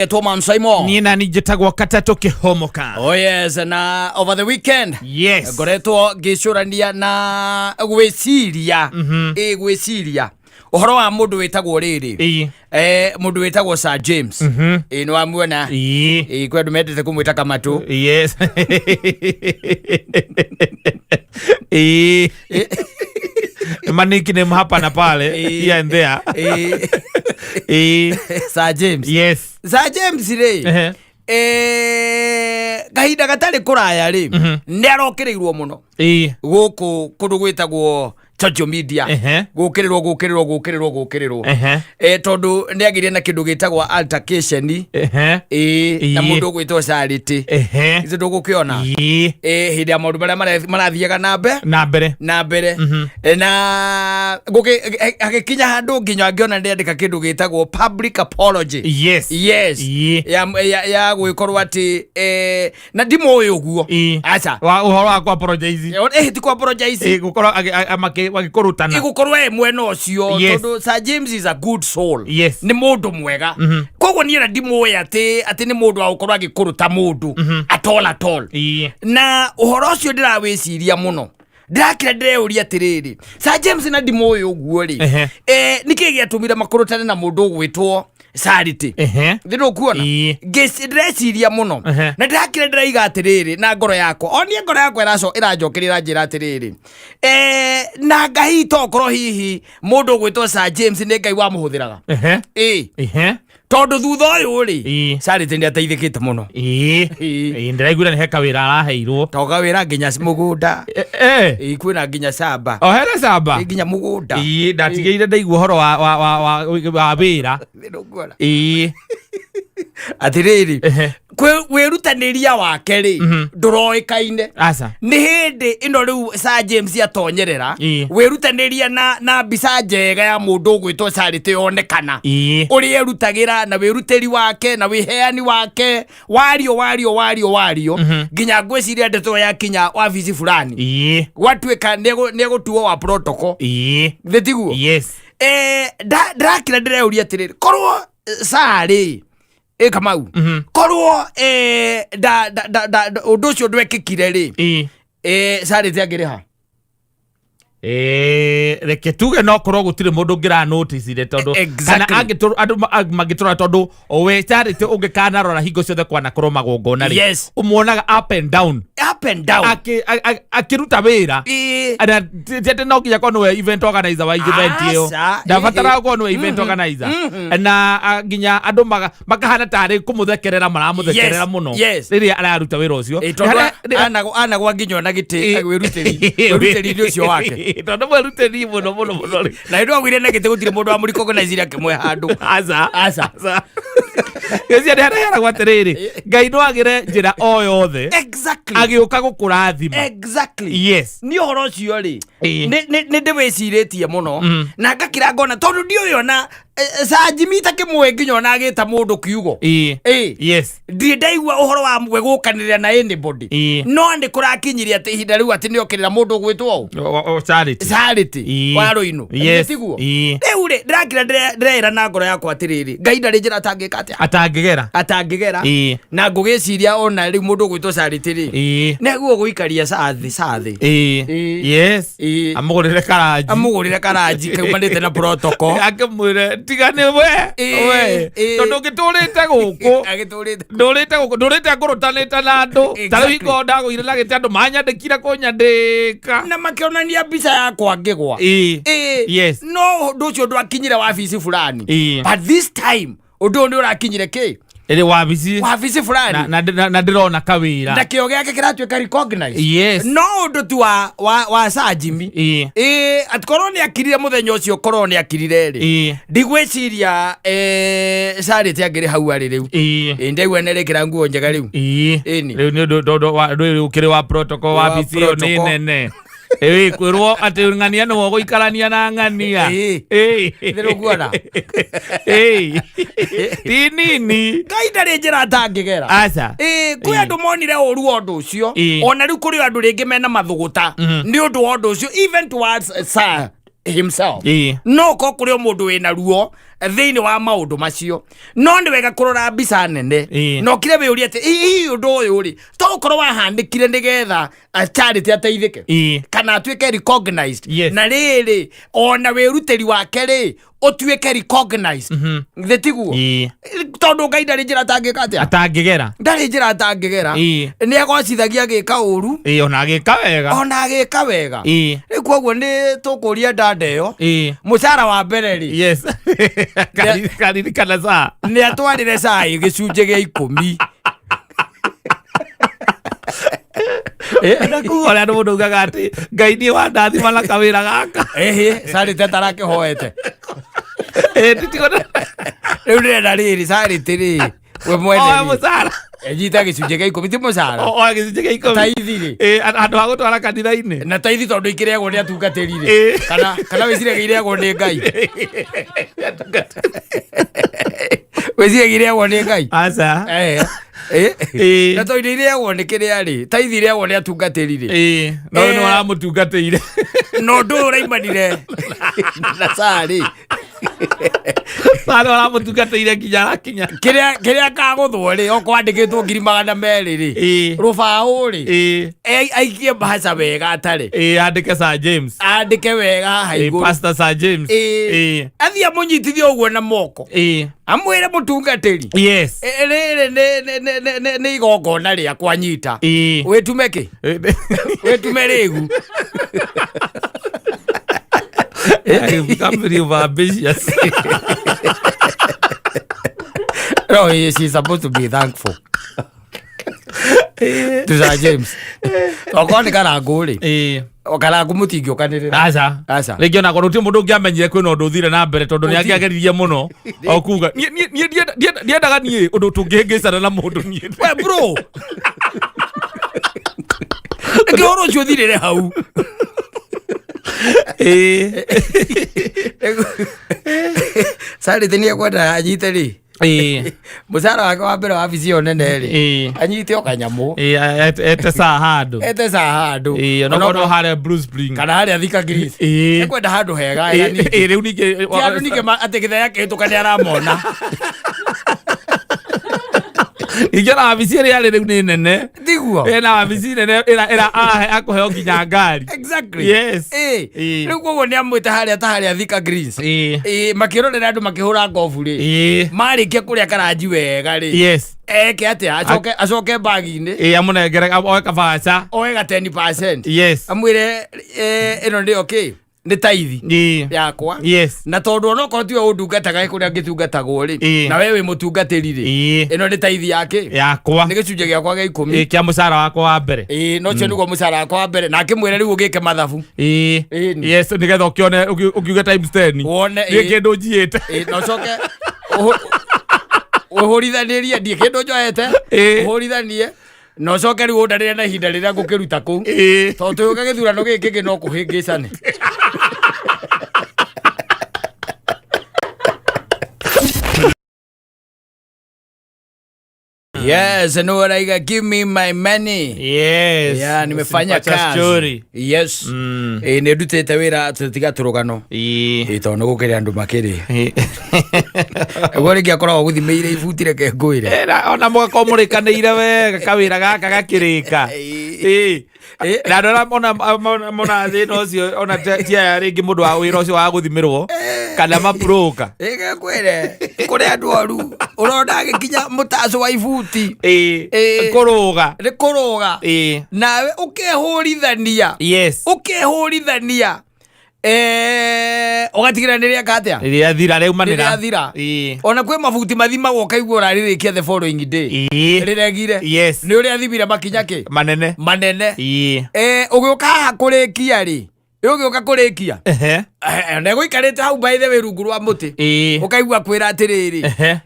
Etwo Man Simon. Niĩ nani njĩtagwo Katatũ Kĩhomoka. Oh yes, na over the weekend ngoretwo ngĩcũrania na gwĩciria, ĩ gwĩciria ũhoro wa mũndũ wĩtagwo rĩrĩ, mũndũ wĩtagwo Sir James. Ĩ nĩ wamuona? Ĩĩ. Ĩ kwĩ andũ mendete kũmwĩta Kamatũ. Yes, ĩĩ, ma nickname hapa na pale, here and there. Ĩĩ. Sir James. Sir James rĩ, kahinda gatarĩ kũraya rĩ, nĩ arokĩrĩirwo mũno gũkũ kũndũ gwĩtagwo social media. Gũkĩrĩrwo, gũkĩrĩrwo, gũkĩrĩrwo, gũkĩrĩrwo, tondũ nĩ agĩire na kĩndũ gĩtagwo altercation, ĩ na mũndũ ũgwĩtwo Charity. Ithe ndũgũkĩona? Ĩĩ. Hĩndĩ ya maũndũ marĩa marathiaga na mbe Na mbere. Na mbere. Na agĩkinya handũ nginya angĩona nĩ andĩka kĩndũ gĩtagwo public apology. Yes. Ya gwĩkorwo atĩ na ndimũĩ ũguo. Aca. Wa ũhoro wa ku apologize. Ti ku apologize. Gũkorwo magĩkũrutana. Igũkorwo e mwena ũcio, tondũ Sir James is a good soul. Nĩ mũndũ mwega. Koguo niĩ na ndimũĩ atĩ nĩ mũndũ wa gũkorwo agĩkũrũta mũndũ at all, at all. Na ũhoro ũcio ndĩrawĩciria mũno, ndĩrakĩra ndĩreuria atĩrĩrĩ, Sir James na ndimũĩ ũguo rĩ, nĩkĩ gĩatũmire makũrũtane na mũndũ ũgwĩtwo Charity? Thĩ ndũkuona? Ĩĩ. Ndĩreciria mũno. Na ndĩrakĩra ndĩraiga atĩrĩrĩ na ngoro yakwa, o niĩ ngoro yakwa ĩranjokeria, ĩranjĩra atĩrĩrĩ, na Ngai tokorwo hihi mũndũ ũgwĩtwo Sir James nĩ Ngai wamũhũthĩraga. Ĩ tondũ thutha ũyũ rĩ, Charity nĩ ateithĩkĩte mũno. Ĩĩ. Ĩĩ, ndĩraiguire nĩ he kawĩra araheirwo. Toga wĩra nginya mũgũnda. Ĩĩ, kwĩna nginya camba. O hena camba? Ĩ, nginya mũgũnda. Ĩĩ, ndatigĩire ndaigua ũhoro wa wĩra. Thĩ ndũkuona? Ĩĩ. Atĩrĩrĩ, wĩrutanĩria wake rĩ, ndũroĩkaine. Aca. Nĩ hĩndĩ ĩno rĩu Sir James atonyerera wĩrutanĩria na mbica njega ya mũndũ ũgwĩtwo Charity yonekana, ũrĩa erutagĩra na wĩrutĩri wake na wĩheani wake, wario, wario, wario, wario, nginya ngwĩciria ndeto yakinya wabici fulani, gwatuĩka nĩegũtuo wa protocol. Thĩ tiguo? Yes. Ndĩrakĩra ndĩreuria atĩrĩrĩ, korwo sarĩ ĩ Kamau, korwo ũndũ ũcio ndwekĩkire rĩ, Charity angĩrĩha? Reke tuge no korwo gũtirĩ mũndũ ũngĩra noticire tondũ kana andũ mangĩtũra, tondũ we Charity ũngĩkanarora hingo ciothe kwanakorwo magongona rĩ, ũmuonaga up and down. Up and down. Akĩruta wĩra. Na ti atĩ no nginya korwo nĩwe event organizer wa event ĩyo. Aca, Ndabataraga gũkorwo nĩwe event organizer na nginya andũ makahana tarĩ kũmũthekerera maramũthekerera mũno rĩrĩa araruta wĩra ũcio. Ĩ, tondũ anagwa nginya ona gĩtĩ wĩrutĩri-inĩ ũcio wake. Tondũ mwĩrutĩri mũno mũno mũno rĩ. Na hĩndĩ agwire na gĩtĩ gũtirĩ mũndũ wamũrikognizire akĩmwe handũ. Aca. Aca. Gĩcia nĩ harĩa atĩrĩrĩ, Ngai no agĩre njĩra o yothe agĩũka gũkũrathima. Nĩ ũhoro ũcio rĩ, nĩ ndĩwĩcirĩtie mũno na ngakira ngona tondũ ndiũĩ ona Sajimita kĩmwe nginya ona agĩta mũndũ kiugo. Ndirĩ ndaigua ũhoro wa mwe gũkanĩrĩra na anybody. No nĩ kũrakinyirie atĩ ihinda rĩu atĩ nĩokĩrĩra mũndũ ũgwĩtwo ũũ? O Charity. Charity wa Rũinũ. Tiguo? Ĩĩ. Rĩu rĩ, ndĩrakira ndĩreĩra na ngoro yakwa atĩrĩrĩ, Ngai ndarĩ njĩra atangĩka atĩa? Atangĩgera. Atangĩgera. Na ngũgĩciria ona rĩu mũndũ ũgwĩtwo Charity rĩ, nĩguo gũikaria cathĩ cathĩ. Amũgũrĩre karanji. Amũgũrĩre karanji kaumanĩte na protocol. Akĩmwĩre tiga nĩ we. We. Tondũ ngĩtũrĩte gũkũ. Agĩtũrĩte. Ndũrĩte gũkũ, ndũrĩte ngũrũtanĩte na andũ ta rĩu. Hingo ndagũire na gĩtĩ andũ manyandĩkire kũnyandĩka. Na makĩonania mbica yakwa ngĩgwa. No ũndũ ũcio ndwakinyire wabici fulani. But this time ũndũ ũyũ nĩ ũrakinyire kĩ? Ĩrĩ wabici. Wabici fulani. Na ndĩrona kawĩra. Na kĩo gĩake kĩratuĩka recognized. No ũndũ tu wa Sir Jimmy, ĩĩ, atĩ korwo nĩ akirire mũthenya ũcio, korwo nĩ akirire rĩ, ndigwĩciria Charity angĩrĩ hau arĩ rĩu. Ĩĩ, ndaigua nĩ arekĩra nguo njega rĩu. Ĩni. Rĩu nĩ ũndũ tondũ rĩu ũkĩrĩ wa protocol. Wa Wabici ĩyo nĩ protocol. nene. Ĩĩ, kwĩrwo atĩ ng'ania nĩwe ũgũikarania na ng'ania. Nĩ ũkuona? Ĩĩ. Ti nini. Ngai ndarĩ njĩra atangĩgera. Aca. Ĩĩ, kwĩ andũ monire ũru wa ũndũ ũcio. Ona rĩu kũrĩ andũ rĩngĩ mena mathũgũta nĩ ũndũ wa ũndũ ũcio, even towards sir himself. No ko kũrĩ o mũndũ wĩna ruo. Thĩinĩ wa maũndũ macio, no nĩ wega kũrora mbica nene na ũkire wĩũrie atĩ hihi ũndũ ũyũ rĩ, to ũkorwo wahanĩkire nĩgetha Charity ateithĩke kana atuĩke recognized, na rĩrĩ ona wĩrutĩri wake rĩ ũtuĩke recognized, thĩ tiguo? Tondũ Ngai ndarĩ njĩra atangĩka atĩa? Atangĩgera. Ndarĩ njĩra atangĩgera. Nĩ agocithagia agĩka ũru, Ona agĩka wega. Ona agĩka wega. Rĩu koguo nĩ tũkũria ndanda ĩyo mũcara wa mbere rĩ, Yes, karirikana saa. Nĩ atwarĩre cai gĩcunjĩ gĩa 10. Na kuga ũrĩa mũndũ augaga atĩ Ngai niĩ wandathima na kawĩra gaka. Ĩhĩ, Charity atarakĩhoete. Nditigona. Rĩu ndĩrenda rĩrĩ, Charity rĩ, we mwene Oe rĩ, mũcara. Enyita gĩcunjĩ gĩa 10, ti mũcara. Oe gĩcunjĩ gĩa 10. Taithi rĩ. Handũ ha gũtwara kanitha-inĩ. Na taithi tondũ ikĩrĩagwo nĩ atungatĩri rĩ, kana wĩciragia irĩagwo nĩ Ngai? Wĩciragia irĩagwo nĩ Ngai? Aca. Na tondũ irĩagwo nĩ kĩrĩa rĩ, taithi irĩagwo nĩ atungatĩri rĩ, No nĩ waramũtungatĩire. Na ũndũ ũyũ ũraimanire na saa rĩ, Saa nĩ waramũtungatĩire nginya arakinya. Kĩrĩa kagũthwo rĩ, okorwo andĩkĩtwo 200,000 rĩ, rũbaũ rĩ, aikie mbahaca wega atarĩ. Andĩke Sir James. Andĩke wega haha igũrũ. Pastor Sir James. Athiĩ amũnyitithie ũguo na moko, amwĩre mũtungatĩri, rĩrĩ nĩ igongona rĩakwa, nyita, wĩtume kĩ, wĩtume rĩgu. I become very over ambitious. No, she's supposed to be thankful to Sir James. Okorwo nĩ Karangũ rĩ, o Karangũ mũtingĩũkanĩrĩra. Aca. Aca. Rĩngĩ ona korwo gũtirĩ mũndũ ũngĩamenyire kwĩna ũndũ ũthire na mbere, tondũ nĩ Gũtirĩ. angĩageririe mũno o kuga niĩ ndiendaga niĩ ũndũ tũngĩhĩngĩcana na mũndũ niĩ. We bro, reke ũhoro ũcio ũthirĩre hau. Charity nĩ ekwenda anyite rĩ, mũcara wake wa mbere wa wabici ĩyo nene rĩ, anyite o kanyamũ. Ete saa handũ. Ete saa handũ. Onokorwo harĩa Blue Spring. Kana harĩa Thika Greens. Ekwenda handũ hega hega ningĩ. Rĩu ningĩ Ti andũ ningĩ atĩ gĩthaya kĩhĩtũka nĩ aramona. Ningĩ ona wabici ĩrĩa arĩ rĩu nĩ nene. Tiguo? Ĩna wabici nene ĩra ĩra ahe akũheo nginya ngari. Rĩu koguo nĩ amwĩte harĩa ta harĩa Thika Greens, makĩrorera andũ makĩhũra ngobu rĩ, marĩkia kũrĩa karanji wega rĩ, eke atĩa? Acoke bagi-inĩ. Amũnengere oe kabaca. Oe ga 10%. Amwĩre, ĩno nĩyo kĩ, nĩ taithi yakwa, na tondũ onokorwo tiwe ũndungataga kũrĩa ngĩtungatagwo rĩ, na we wĩ mũtungatĩri rĩ, ĩno nĩ taithi yake, yakwa, nĩ gĩcunjĩ gĩakwa gĩa 10. Kĩa mũcara wakwa wa mbere. Ĩĩ, no ũcio nĩguo mũcara wakwa wa mbere, na akĩmwĩra rĩu ũgĩke mathabu. Ĩĩ. Yes, nĩgetha ũkĩone ũkiuge times 10. Wone, nĩ kĩndũ njiĩte. Ĩĩ, na ũcoke ũhũrithanĩrie, ndiĩ kĩndũ njoete, ũhũrithanie na ũcoke rĩu ũndarĩre na ihinda rĩrĩa ngũkĩruta kũu, tondũ tũgĩũka gĩthurano gĩkĩ kĩngĩ no kũhĩngĩcane. Yes, no uraiga, "Give me my money." Yeah, nimefanya Usinipatia kazi. story. Yes. Nĩ ndutĩte wĩra, tũtiga tũrũgano. Tondũ nĩ gũkĩrĩ andũ makĩrĩ. Ũguo rĩngĩ akoragwo gũthimĩire ibuti, reke ngwĩre. Ona mũgakorwo mũrĩkanĩire wega kawĩra gaka gakĩrĩka. Na andũ arĩa mona thĩna ũcio, ona ti aya rĩngĩ mũndũ wa wĩra ũcio wa gũthimĩrwo kana mabroka. Reke ngwĩre, kũrĩ andũ oru ũrona agĩkinya mũtaco wa ibuti. Kũrũga. Nĩ kũrũga. Nawe ũkehũrithania. Ũkehũrithania, ũgatigĩrĩra nĩ rĩeka atĩa? Rĩrĩa thira rĩaumanĩra. Rĩrĩa thira. Ona kwĩ mabuti mathimagwo ũkaigua ũrarĩrĩkia the following day. Rĩregire. Nĩ ũrĩa thimire makinya kĩ? Manene. Manene. Ũgĩũka haha kũrĩkia rĩ, ũgĩũka kũrĩkia, na gũikarĩte hau by the way rungu rwa mũtĩ, ũkaigua kwĩra atĩrĩrĩ,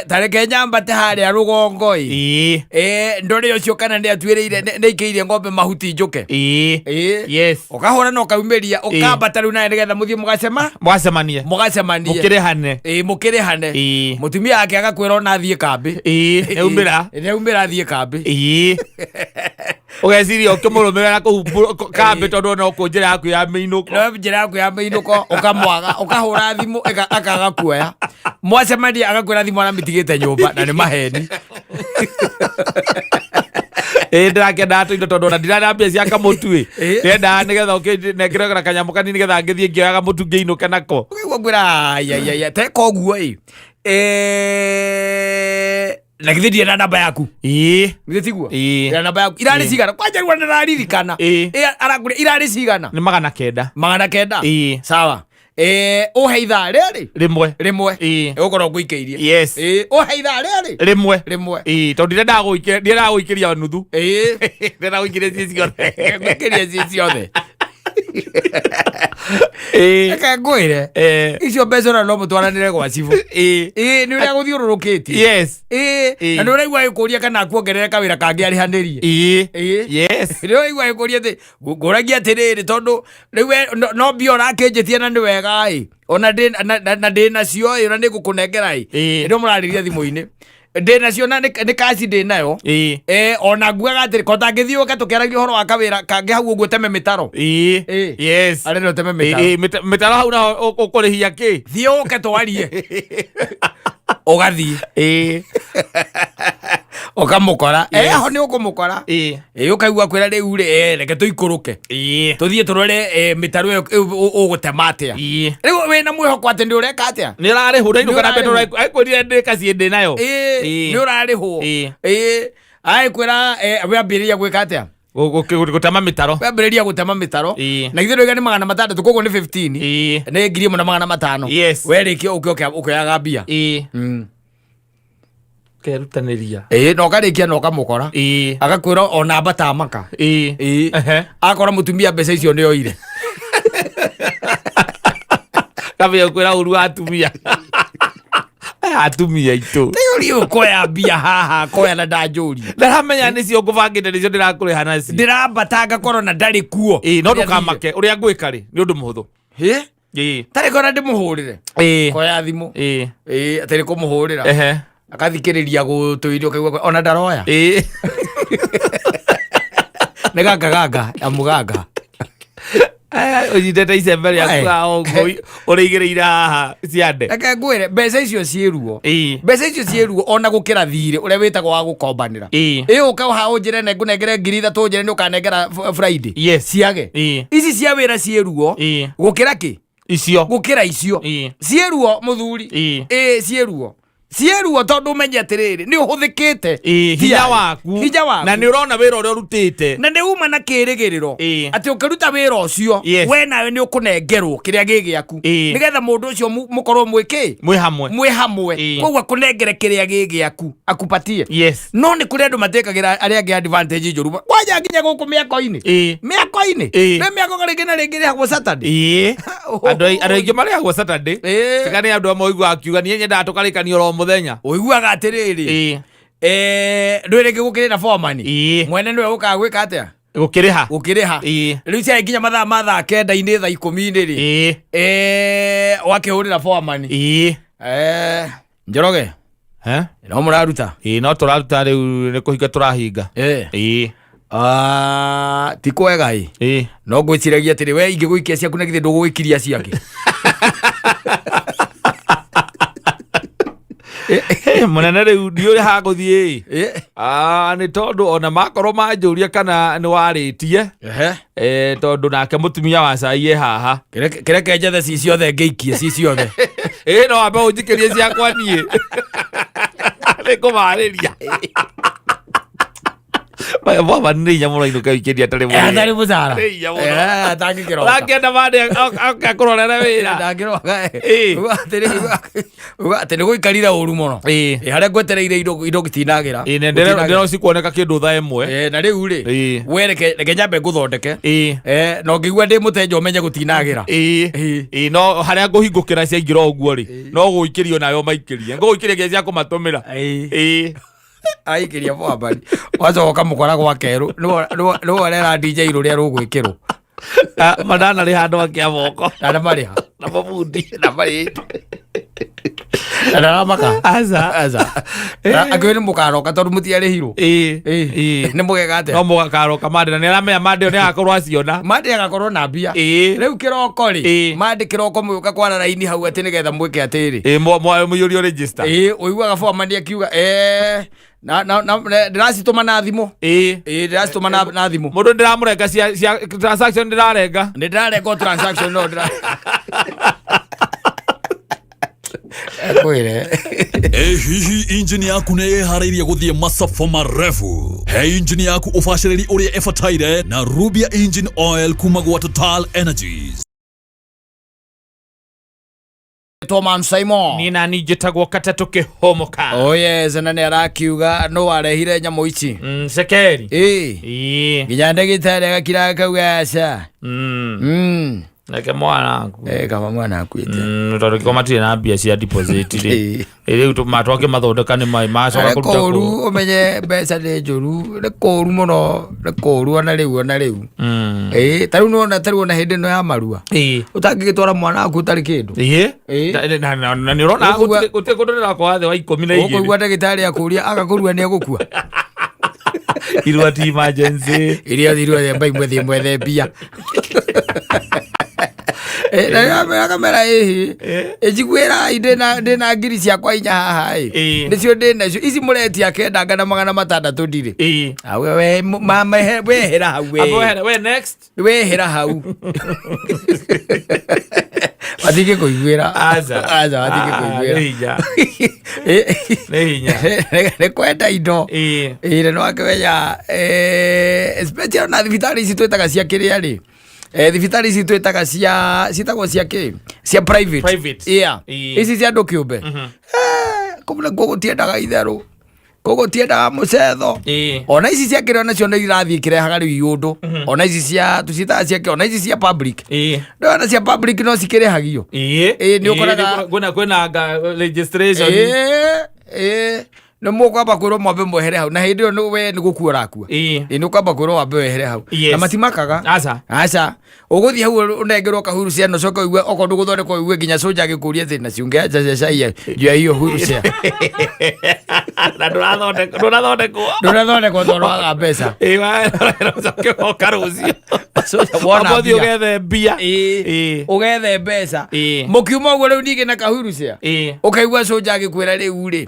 tareke nyambate harĩa rũgongo ĩ, ndore ũcio kana nĩ atuĩrĩire, nĩ aikĩirie ng'ombe mahuti, njũke. Ũkahũra na ũkaumĩria, ũkambata rĩu nawe nĩgetha mũthiĩ mũgacema. Mwacemanie. Mũgacemanie. Mũkĩrĩhane. Ĩĩ, mũkĩrĩhane. Mũtumia wake agakwĩra ona athiĩ kambĩ. Nĩaumĩra. Nĩaumĩra athiĩ kambĩ. Ũgeciria ũkĩmũrũmĩrĩra na kũu kambĩ tondũ no kũ njĩra yaku ya mĩinũko. No njĩra yaku ya mĩinũko, ũkamwaga, ũkahũra thimũ akaga kuoya. Mwacemania agakwĩra thimũ aramĩtigĩte nyũmba, na nĩ maheni. Ĩ, ndĩrakĩendaga tũindo tondũ ona ndirarĩ na mbia cia kamũtu ĩ. Ndĩrendaga nĩgetha ũkĩnengere na kanyamũ kanini nĩgetha ngĩthiĩ ngĩoyaga mũtu ngĩinũke nako. Ũkaigua ngwĩra aiaiaia, teka ũguo ĩ. Na githĩ ndirĩ na namba yaku? Ĩĩ. Githĩ tiguo? Ĩĩ. Ndĩna namba yaku. Irarĩ cigana? Kwanja rĩu ndĩraririkana. Ĩĩ. Ĩ, arakũria irarĩ cigana? Nĩ 900. 900? Ĩĩ. Sawa. Ũhe ithaa rĩrĩ? Rĩmwe. Rĩmwe. Ĩĩ. Ĩgũkorwo ngũikĩirie. Yes. Ĩĩ, ũhe ithaa rĩrĩ? Rĩmwe. Rĩmwe. Ĩĩ, tondũ ndirendaga gũikĩria, ndirendaga gũikĩria nuthu. Ĩĩ. Ndĩrenda gũikĩria ciĩ ciothe. Ngũikĩria ciĩ ciothe. Ĩĩ. Reke ngwĩre. Icio mbeca ona no mũtwaranĩre gwa cibũ. Ĩĩ. Ĩĩ, nĩ ũrĩa gũthiũrũrũkĩtie. Yes. Ĩĩ, Ĩĩ. na nĩ ũraigua agĩkũria kana akuongerere kawĩra kangĩ arĩhanĩrie. Ĩĩ. Ĩĩ. Yes. Nĩ ũraigua agĩkũria atĩ ngũragia atĩrĩrĩ, tondũ rĩu we, no mbia ũrakĩnjĩtia na nĩ wega ĩ, ona na ndĩ nacio ĩ, ona nĩ ngũkũnengera ĩ. Ĩĩ. Nĩ mũrarĩria thimũ-inĩ. Ndĩ nacio na nĩ kaci ndĩ nayo. Ĩĩ. Ona nguaga atĩrĩ, ko tangĩthiĩ ũke tũkĩaragia ũhoro wa kawĩra kangĩ hau ũguo teme mĩtaro. Ĩĩ. Ĩĩ. Yes. Arenda ũteme mĩtaro. Ĩĩ, mĩtaro hau naho ũkũrĩhia kĩ? Thiĩ ũke twarie. Ũgathiĩ. Ĩĩ. Ũkamũkora. Yes. Ho nĩ ũkũmũkora. Ĩĩ. Ũkaigua kwĩra rĩu rĩ, reke tũikũrũke. Ĩĩ. Tũthiĩ tũrore, mĩtaro ĩyo ũgũtema atĩa. Ĩĩ. Rĩu wĩna mwĩhoko atĩ nĩ ũreka atĩa? Nĩ ũrarĩhwo, ndainũka na Nĩ ũrarĩhwo. mbia tondũ aikwĩrire ndĩ kaciĩ ndĩ nayo. Ĩĩ, Ĩĩ. nĩ ũrarĩhwo. Ĩĩ. Ĩĩ. Aikwĩra, wambĩrĩria gwĩka atĩa? Gũtema mĩtaro. Wambĩrĩria gũtema mĩtaro. Ĩĩ. Na githĩ ndũiga nĩ 600, koguo nĩ 15. Ĩĩ. Nĩ 1500. Yes. Werĩkia ũke ũkĩoyaga mbia. Ĩĩ. Kerutanĩria. Ĩĩ, na ũkarĩkia na ũkamũkora. Ĩĩ. Agakwĩra ona ambata maka. Ĩĩ. Ĩĩ. Ehe. Akora mũtumia mbeca icio nĩ oire. Kambia kwĩra ũru wa atumia. Aya atumia aitũ. Rĩu ũkoya mbia haha, koya na ndanjũria. Ndaramenya nĩcio ngũbangĩte, nĩcio ndĩrakũrĩha nacio. Ndĩrambata ngakorwo na ndarĩ kuo. Ĩĩ, no ndũkamake ũrĩa ngwĩka rĩ, nĩ ũndũ mũhũthũ. Ĩ? Ĩĩ. Tarĩ kona ndĩmũhũrĩre. Ĩĩ. Koya thimũ. Ĩĩ. Ĩĩ, atĩrĩ kũmũhũrĩra. Ehe. Akathikĩrĩria gũtũirio kaigua ona ndaroya. Ĩĩ. Nĩ ganga ganga ya mũganga. Aya, ũnyitĩte icembe rĩaku Ae. haha ũguo ũrĩigĩrĩire haha ciande. Reke ngwĩre, mbeca icio ciĩ ruo. Ĩĩ. Mbeca icio ciĩ ruo ona gũkĩra thirĩ ũrĩa wĩtagwo wa gũkombanĩra. Ĩĩ. Ĩ, ũka haha ũnjĩre ne ngũnengere 3000 ũnjĩre nĩ ũkanengera Friday. Yes. Ciage. Ĩĩ. Ici cia wĩra ciĩ ruo. Ĩĩ. Gũkĩra kĩ? Icio. Gũkĩra icio. Ĩĩ. Ciĩ ruo mũthuri. Ĩĩ. Ĩĩ, ciĩ ruo. Ciĩ ruo tondũ ũmenye atĩrĩrĩ, nĩ ũhũthĩkĩte. Ĩĩ, hinya waku. Hinya waku. Na nĩ ũrona wĩra ũrĩa ũrutĩte. Na nĩ uma na kĩrĩgĩrĩro. Ĩĩ. Atĩ ũkĩruta wĩra ũcio, Yes. we nawe nĩ ũkũnengerwo kĩrĩa gĩ gĩaku. Ĩĩ. Nĩgetha mũndũ ũcio mũkorwo mwĩ kĩ? Mwĩ hamwe. Mwĩ hamwe. Ĩĩ. Koguo akũnengere kĩrĩa gĩ gĩaku, akupatie. Yes. No nĩ kũrĩ andũ matekagĩra arĩa angĩ advantage njũru. Kwanja nginya gũkũ mĩako-inĩ. Ĩĩ. Mĩako-inĩ. Ĩĩ. Nĩ mĩako rĩngĩ na rĩngĩ ĩrĩhagwo Saturday. Ĩĩ. Andũ aingĩ marĩhagwo Saturday. Ĩĩ. Tiga nĩ andũ amwe ũiguaga akiuga niĩ nyendaga tũkarĩkania oro mũthenya. Ũiguaga atĩrĩrĩ. Ĩĩ. Ndũĩ rĩngĩ gũkĩrĩ na foreman. Ĩĩ. Mwene nĩwe ũkaga gwĩka atĩa? Gũkĩrĩha. Gũkĩrĩha. Ĩĩ. Rĩu ciarĩ nginya mathaa ma thaa kenda-inĩ, thaa ikũmi-inĩ rĩ. Ĩĩ. Wakĩhũrĩra foreman. Ĩĩ. Njoroge. Eh? No mũraruta? Ĩĩ, no tũraruta rĩu nĩ kũhinga tũrahinga. Ĩĩ. Ĩĩ. Ti kwega ĩ. Ĩĩ. No ngwĩciragia atĩrĩ, we ingĩgũikia ciaku na githĩ ndũgũgĩkiria ciangĩ. Mũnene rĩu ndiũrĩ ha gũthiĩ. Ĩĩ. Nĩ tondũ ona makorwo manjũria kana nĩ warĩtie. Ehe. Tondũ nake mũtumia wa cai e haha. Kĩreke njethe ci ciothe ngĩikie ci ciothe. Ĩĩ, no wambe ũnjikĩrie ciakwa niĩ. Nĩ kũmarĩria. Maya, baba, nĩ hinya mũno inũka wikendi atarĩ mũrĩe. Atarĩ mũcara. Nĩ hinya mũno. Atangĩkĩroka. Ũrakĩenda mande oke akũrorere wĩra. Ndangĩroka. Ĩĩ. Uga atĩrĩ, uga atĩ nĩ gũikarire ũru mũno. Ĩĩ. Ĩĩ, harĩa ngwetereire indo gĩtinagĩra. Ĩĩ, na Gũtinagĩra. ndĩrona cikuoneka kĩndũ thaa ĩmwe. Ĩĩ, na rĩu rĩ, Ĩĩ. we reke nyambe ngũthondeke. Ĩĩ. Na ũngĩigua ndĩ mũtenja ũmenye gũtinagĩra. Ĩĩ. Ĩĩ. Ĩĩ, no harĩa ngũhingũkĩra ciaingĩra ũguo rĩ, no gũikĩrio nayo maikĩrie. Ngũgũikĩria nginya cia kũmatũmĩra. Ĩĩ. Ĩĩ. Aikĩria bwambari. Wacoka ũkamũkora gwa kerũ. Nĩwe ũrera DJ rũrĩa rũgwĩkĩrwo. Mandanarĩha andũ ake a moko. Na nĩ marĩha. Na mabundi. Na marĩhĩte. Na ndaramaka. Aca. Aca. Akĩũĩ nĩ mũkaroka tondũ mũtiarĩhirwo. Ĩĩ. Ĩĩ. Ĩĩ. Nĩ mũgeka atĩa? No mũgakaroka mande na nĩ aramenya mande ĩyo nĩ agakorwo aciona. Mande agakorwo na mbia. Ĩĩ. Rĩu kĩroko rĩ, Ĩĩ. mande kĩroko mũgĩũka kwara raini hau atĩ nĩgetha mwĩke atĩrĩ. Ĩĩ mũiyũrio register. Ĩĩ, ũiguaga foreman akiuga eh na na na ndĩracitũma na thimũ. Ĩĩ. Ĩĩ, ndĩracitũma na na thimũ. Mũndũ ndĩramũrenga cia cia transaction ndĩrarenga. Nĩ ndĩrarenga transaction no ndĩra. Kwĩre. Ĩ hihi injini yaku nĩ ĩharĩirie gũthiĩ masafa marefu? He injini yaku ũbacĩrĩri ũrĩa ĩbataire na Rubia Engine Oil kuma gwa Total Energies. Toman Simon. Niĩ nani njĩtagwo katatũ kĩhũmũka. Oh yes, na nĩ arakiuga no warehire nyamũ ici. Cekeri. Ĩĩ. Ĩĩ. Nginya ndagĩtarĩ agakira akauga aca. Reke mwana aku. Eh, kaba mwana akuĩte. Tondũ gĩkorwo matirĩ na mbia cia deposit rĩ. Ĩĩ. Ĩ, rĩu twakĩmathondeka nĩ maĩ macoka Nĩ kũruta kũũru kũ. ũmenye mbeca nĩ njũru, nĩ kũũru mũno, nĩ kũũru ona rĩu ona rĩu. Ĩĩ, ta rĩu nĩwona ta rĩu ona hĩndĩ ĩno ya marua. Ĩĩ. Ũtangĩgĩtwara mwana waku ũtarĩ kĩndũ. Ĩĩ. Ĩĩ. Na nĩ ũrona Ũkũigua- gũtirĩ kũndũ ndĩrakora thĩ wa 12. Ũkũigua ndagĩtarĩ akũria agakũrua nĩ egũkua. Irua ti emergency. Iria irua themba imwe thiĩ mwethe mbia. Eh, na akamera ĩhĩ ĩnjiguĩrai ndĩna ngiri ciakwa 4 haha ĩ Ĩĩ. nĩcio ndĩnacio ici mũretia kenda ngana 600 ndirĩ. Ĩĩ. Awe we mama wehera hau we. Abo we we next. Wehera hau. Matingĩ kũiguĩra. Aca. Aca matingĩ Ah, kũiguĩra. nĩ hinya. Nĩ hinya. Nĩ kwenda indo. Ĩĩ. Ĩĩ na nĩwakĩmenya especially ona thibitarĩ ici twĩtaga cia kĩrĩa rĩ. Thibitarĩ ici twĩtaga cia ciĩtagwo cia kĩ? Cia private. Private. Yeah. Ĩĩ. Ici cia andũ kĩũmbe. Kũu nakuo gũtiendaga itherũ. Kũu gũtiendaga mũcetho. Ĩĩ. Ona ici cia kĩrĩa nacio nĩ irathiĩ ikĩrehaga rĩu iũndũ. Ona ici cia tũciĩtaga cia kĩ? Ona ici cia public. Ĩĩ. Ndona cia public no cikĩrĩhagio. Ĩĩ. Ĩĩ, nĩ ũkoraga- Kwĩna kwĩna nga registration. Ĩĩ, ĩĩ. Nĩ mũkwamba kwĩrwo mwambe mwehere hau na hĩndĩ ĩyo nĩ we nĩ gũkua ũrakua. Ĩĩ. Ĩĩ nĩ ũkwamba kwĩrwo wambe wehere hau. Yes. Na matimakaga. Aca. Aca. Ũgũthiĩ hau ũnengerwo kahuru ciana ũcoke ũigue okorwo ndũgũthondekwo ũigue nginya cũnja agĩkũria atĩ na ciũngeacha cia cai juu ya hiyo huru cia. Na ndũrathondekwo ndũrathondekwo. Ndũrathondekwo tondũ waga mbeca. Ĩĩ ũcoke woka rũciũ. Cũnja wona Wamba ũthiĩ mbia. ũgethe mbia. Ĩĩ. Ĩĩ. Ũgethe mbeca. Ĩĩ. Mũkiuma ũguo rĩu ningĩ na kahuru cia. Ĩĩ. Ũkaigua cũnja agĩkwĩra rĩu rĩ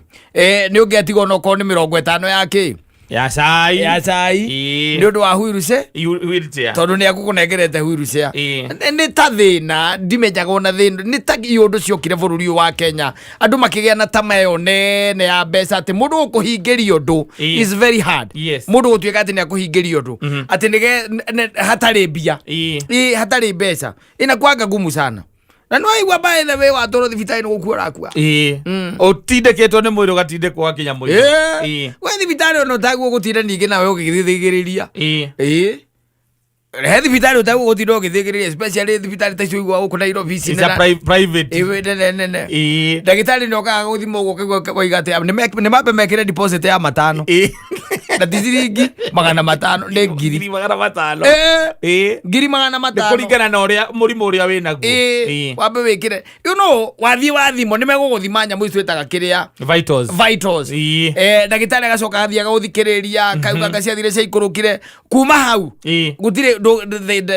nĩ ũngĩatigwo onokorwo nĩ 50 ya kĩ? Ya cai. Ya cai. Ĩĩ. Nĩ ũndũ wa wheelchair. Wheelchair. Tondũ nĩ akũkũnengerete wheelchair. Ĩĩ. Nĩ ta thĩna ndimenyaga ona thĩna nĩ ta iũndũ ciokire bũrũri ũyũ wa Kenya andũ makĩgĩa na tama ĩyo nene ya mbeca atĩ mũndũ gũkũhingĩria ũndũ Ĩĩ. is very hard. Yes. Mũndũ gũtuĩka atĩ nĩ akũhingĩria ũndũ atĩ nĩge hatarĩ mbia. Ĩĩ. Ĩĩ, hatarĩ mbeca inakuanga ngumu sana na nĩwaigua by the way watwarwo thibitarĩ nĩ gũkua ũrakua. Ĩĩ. Ũtindĩkĩtwo nĩ mwĩrĩ ũgatindĩkwo gakinya mũico. Ĩĩ. Ĩĩ. We thibitarĩ ona ũtagwo gũtinda ningĩ nawe ũgĩthĩgĩrĩria. Ĩĩ. Ĩĩ. He thibitarĩ ũtagwo gũtinda ũgĩthĩgĩrĩria especially thibitarĩ ta icio ũiguaga gũkũ Nairobi ici It's a private. Ĩĩ, nene nene. Ĩĩ. Ndagĩtarĩ nĩ okaga gũthima ũguo ũkaigua waiga atĩ nĩ mambe mekĩre deposit ya 500. Ĩĩ. Na ti ciringi 500 nĩ ngiri. Ngiri 500. Ĩĩ. Ĩĩ. Ngiri magana Nĩ matano. kũringana na ũrĩa mũrimũ ũrĩa wĩnaguo. Ĩĩ. Ĩĩ. Wambe wĩkĩre. You know, wathiĩ wathimwo nĩ megũgũthima nyamũ ici twĩtaga kĩrĩa Vitals. vitals. Ĩĩ. Ndagĩtarĩ agacoka athiĩ agagũthikĩrĩria akauga anga ciathire ciaikũrũkire kuma hau Ĩĩ. gũtirĩ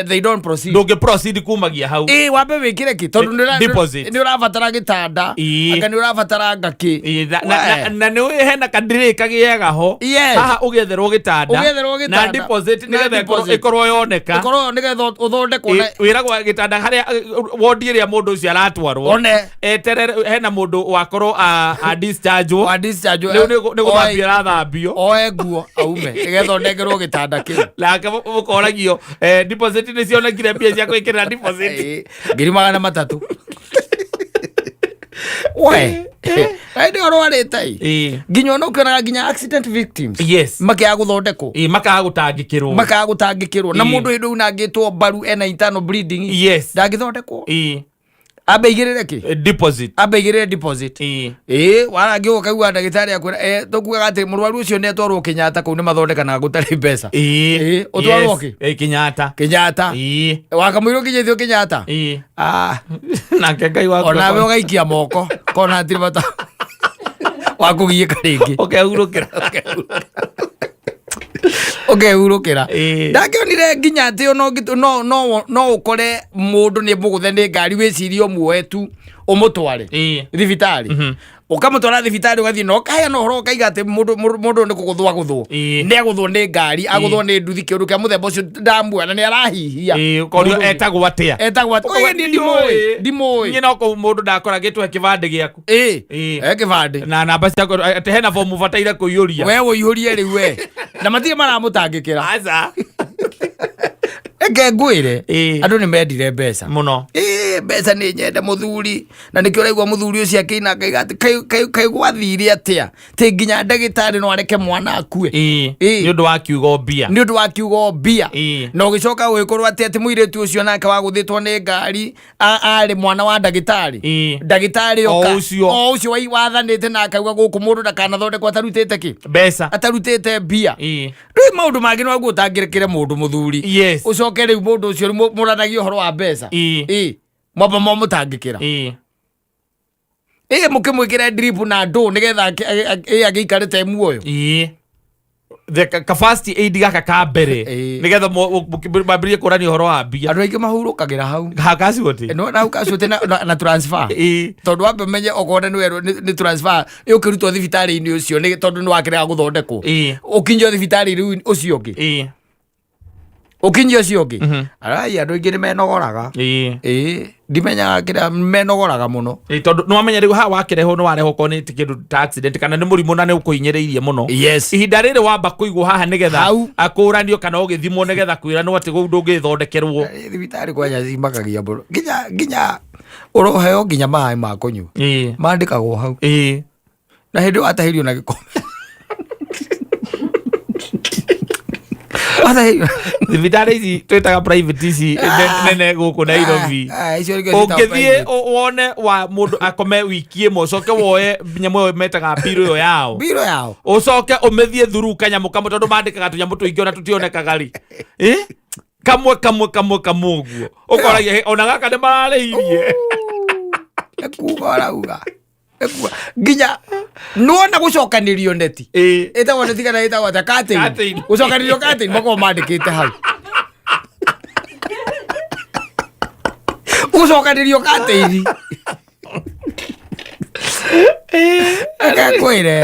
they don't proceed. Ndũngĩ proceed kumagia hau. Ĩĩ, wambe wĩkĩre kĩ tondũ Deposit. nĩ ũrabatara gĩtanda Ĩĩ. anga nĩ ũrabatara ngakĩ. Ĩĩ, na nĩ ũĩ hena kadirĩ kagĩaga ho Yes. haha ũgĩetherwo gĩtanda Ũgĩetherwo na gĩtanda. deposit Na nĩgetha deposit. ĩkorwo yoneka Ĩkorwo nĩgetha ũthondekwo na Ĩ, wĩragwo gĩtanda harĩa wodi ĩrĩa mũndũ ũcio aratwarwo One. eterere hena mũndũ wakorwo a discharge Wa discharge rĩu nĩ gũthambio arathambio oe nguo aume nĩgetha ũnengerwo gĩtanda kĩu. Nake mũkoragio deposit nĩ cionekire mbia cia gwĩkĩrĩra deposit. Ĩĩ, ngiri 300. We hĩndĩ ĩyo ũrwarĩte ĩ Ĩĩ. nginya ona ũkĩonaga nginya accident victims Yes. makĩaga gũthondekwo Ĩĩ, makaga gũtangĩkĩrwo makaga gũtangĩkĩrwo na Ĩĩ. mũndũ hĩndĩ unangĩtwo mbaru ena internal bleeding Yes. ndangĩthondekwo Ĩĩ. ambe igĩrĩre kĩ Deposit. Ambe igĩrĩre deposit. Ĩĩ. Ĩĩ, warangĩ ũkaigua ndagĩtarĩ akwĩra tũkuaga atĩ mũrwaru ũcio nĩ atwarwo Kenyatta kũu nĩ mathondekanaga gũtarĩ mbeca. Ĩĩ. Ĩĩ, ũtwarwo Yes. kĩ? Ĩĩ, Kenyatta. Kenyatta. Ĩĩ. Wakamũirwo nginya Kenyatta. Ĩĩ. Ah, Nake Ngai waku onawe ũgaikia moko kona hatirĩ bata. Wa kũgiĩka rĩngĩ. Ũkehurũkĩra. Ũkehurũkĩra. Ĩĩ. Ndakĩonire nginya atĩ ona no no no ũkore mũndũ nĩ mũgũthe nĩ ngari, wĩcirie ũmuoe tu ũmũtware thibitarĩ, ũkamũtwara thibitarĩ, ũgathiĩ na ũkaheana ũhoro, ũkaiga atĩ mũndũ nĩ kũgũthwo agũthwo, nĩ agũthwo nĩ ngari, agũthwo nĩ nduthi, kĩũndũ kĩa mũthemba ũcio, ndamuona nĩ arahihia. Ĩĩ, ũkorio etagwo atĩa? Etagwo atĩa? Ũyũ niĩ ndimũĩ, ndimũĩ. Niĩ no kũu mũndũ ndakora gĩtwe kĩbandĩ gĩaku. E kĩbandĩ. Na namba ciaku, atĩ hena bomu bataire kũiyũria. We ũihũrie rĩu we, na matirĩ maramũtangĩkĩra. Aca. Reke ngwĩre, andũ nĩ mendire mbeca mũno. Ĩĩ, mbeca nĩ nyende mũthuri, na nĩkĩo ũraigua mũthuri ũcio akĩina akaiga atĩ kaĩ gwathire atĩa tĩ nginya ndagĩtarĩ no areke mwana akue. Nĩ ũndũ wa kiugo mbia. Nĩ ũndũ wa kiugo mbia. Na ũgĩcoka ũgĩkorwo atĩ mũirĩtu ũcio nake wagũthĩtwo nĩ ngari arĩ mwana wa ndagĩtarĩ. Ndagĩtarĩ O oka ũcio. O ũcio wathanĩte na akauga gũkũ mũndũ ndakanathondekwo atarutĩte kĩ? Mbeca. Atarutĩte mbia. Rĩu maũndũ mangĩ no aguo ũtangĩrekere mũndũ mũthuri. Ũcoke rĩu mũndũ ũcio rĩu mũranagie ũhoro wa mbeca. Mwamba mwamũtangĩkĩra. Ĩĩ, mũkĩmwĩkĩre drip na ndũ nĩgetha agĩikare te muoyo. Ĩĩ. The ka first aid gaka ka mbere, nĩgetha mambĩrĩrie kũrania ũhoro wa mbia. Andũ aingĩ mahurũkagĩra hau. Hakacuoti. No na hau kacuoti na transfer, tondũ wambe ũmenye okorwo nĩ werwo nĩ transfer ĩũkĩrutwo thibitarĩ-inĩ ũcio nĩ tondũ nĩ wakĩrega gũthondekwo, ũkinyio thibitarĩ rĩu ũcio ũngĩ, ũkinyio ũcio ũngĩ. Arai, andũ aingĩ nĩ menogoraga. Ĩĩ, ndimenyaga kĩrĩa menogoraga mũno. Ĩĩ, tondũ nĩ wamenya rĩu haha wakĩrehwo nĩ warehwo korwo nĩ ti kĩndũ ta accident kana nĩ mũrimũ na nĩ ũkũhinyĩrĩirie mũno, ihinda rĩrĩ wamba kũigwo haha nĩgetha Hau. akũranio kana ũgĩthimwo nĩgetha kwĩranwo atĩ kũu ndũngĩthondekerwo. Thibitarĩ kwanja cimakagia mũno, nginya ũroheo nginya maĩ ma kũnyua mandĩkagwo hau, na hĩndĩ ĩyo atahĩrio na gĩkombe. Atahĩrio. Thibitarĩ ici twĩtaga private ici nene gũkũ Nairobi, Ah, icio nĩkĩo ciĩtagwo ũngĩthiĩ private. wone wa mũndũ akome wiki ĩmwe, ũcoke woe nyamũ ĩyo metaga mbirũ ĩyo yao, Mbirũ yao. Ũcoke ũmĩthiĩ thuru kanyamũ kamwe, tondũ mandĩkaga tũnyamũ tũingĩ ona tũtionekaga rĩ. Kamwe kamwe kamwe kamwe ũguo ũkoragia, "Hĩ, ona gaka nĩ mararĩhirie?" Nĩ kuga ũrauga. Nĩ kuga. Nginya nĩwona gũcokanĩrio neti, ĩtagwo neti kana ĩtagwo atĩa? Curtain. Curtain. Gũcokanĩrio curtain makoragwo mandĩkĩte hau gũcokanĩrio curtain. Reke ngwĩre,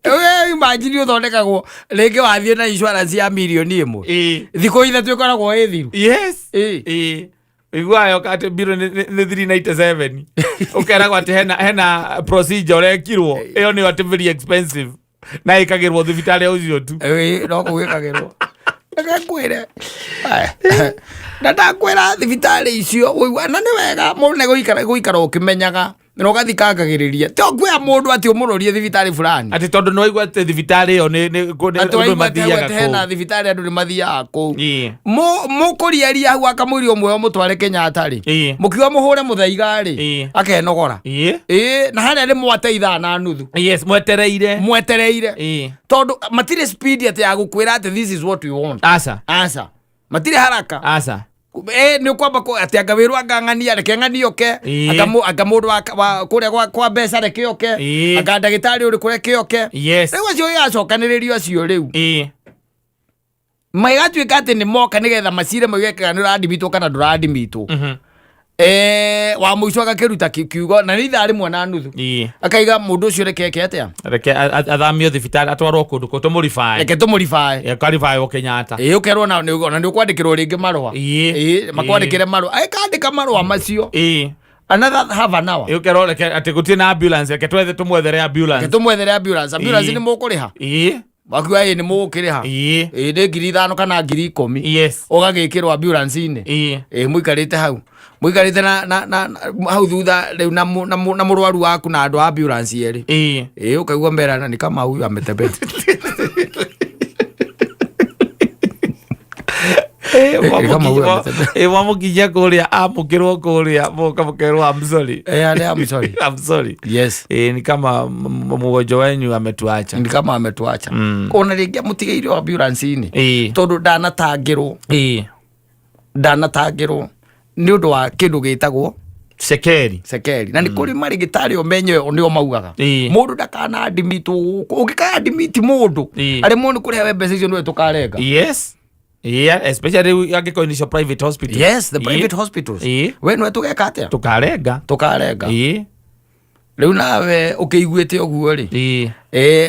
we imagine ũthondekagwo rĩngĩ wathiĩ na insurance ya mirioni 1, thikũ 3 ĩkoragwo ĩ thiru. Iguaga atĩ mbirũ nĩ 397, ũkeragwo atĩ hena procedure ũrekirwo, ĩyo nĩyo atĩ very expensive na ĩkagĩrwo thibitarĩ ũcio tu. Ĩĩ, no kũgĩkagĩrwo. Reke ngwĩre, Aya. Na ndakwĩra thibitarĩ icio ũigua na nĩ wega mũndũ nĩ gũikara ũkĩmenyaga na ũgathikangagĩrĩria to kwĩra mũndũ atĩ ũmũrũrie thibitarĩ fulani. Atĩ tondũ nĩ waigua atĩ thibitarĩ ĩyo Atĩ andũ waigua atĩ mathiaga hau atĩ hena kũu. Thibitarĩ andũ nĩ mathiaga kũu. Mũkũriaria hau akamũiria ũmwe ũmũtware Kenyatta rĩ, mũkiuga mũhũre mũthaiga rĩ, akenogora. Ĩĩ, na harĩa nĩ mwate ithaa na nuthu. Yes, mwetereire. Mwetereire, tondũ matirĩ speed atĩ ya gũkwĩra atĩ this is what we want. Aca. Aca, matirĩ haraka. Aca. Nĩ ũkwamba atĩ anga wĩrwo anga ng'ania, reke ng'ania oke. Anga mũndũ wa kũrĩa kwa mbeca reke oke. Anga ndagĩtarĩ ũrĩkũ reke oke. Rĩu acio gĩgacokanĩrĩrio acio rĩu magatuĩka atĩ nĩ moka nĩgetha macire mauge kana nĩ ũrandimitwo kana ndũrandimitwo. Wa mũico agakĩruta kiugo na nĩ ithaa rĩmwe na nuthu, akaiga mũndũ ũcio reke eke atĩa? Reke athamio thibitarĩ atwarwo kũndũ kũ tũmũribae. Reke tũmũribae. Karibae Kenyatta. Ĩĩ, ũkerwo ona nĩ ũkwandĩkĩrwo rĩngĩ marũa. Ĩĩ, makwandĩkĩre marũa, akandĩka marũa macio another half an hour. Ũkerwo reke atĩ gũtirĩ na ambulance, reke twethe tũmwethere ambulance. Reke tũmwethere ambulance. Ambulance nĩ mũkũrĩha. Makiuga ĩ nĩ mũgũkĩrĩha. Ĩĩ, nĩ 5,000 kana 10,000. Ũgagĩkĩrwo ambulance-inĩ. Ĩĩ, mũikarĩte hau, mũikarĩte na hau thutha rĩu na mũrwaru waku na andũ a ambulance erĩ. Ĩĩ, ũkaigua merana ni kama huyu ametembea. Kama huyu ametembea. Mwamũkinyia kũrĩa, amũkĩrwo kũrĩa mũka mũkerwo, "I'm sorry." Eh, I'm sorry. I'm sorry. Ni kama mgonjwa wenyu ametuacha. Ni kama ametuacha. Ona rĩngĩ amũtigĩire ambulance-inĩ tondũ ndanatangĩrwo, ndanatangĩrwo nĩ ũndũ wa kĩndũ gĩtagwo Cekeri. Cekeri na nĩ kũrĩ marĩgĩtarĩ o menyewe o nĩo maugaga mũndũ ndakana admit gũkũ, ũngĩkaya admit mũndũ aremwo nĩ kũrĩha we mbeca icio nĩwe tũkarenga. Yes, yeah, especially rĩu angĩkorwo nĩcio private hospital. Yes, the private hospitals. We nĩwe tũgeka atĩa? Tũkarenga. Tũkarenga. Rĩu nawe ũkĩiguĩte ũguo rĩ,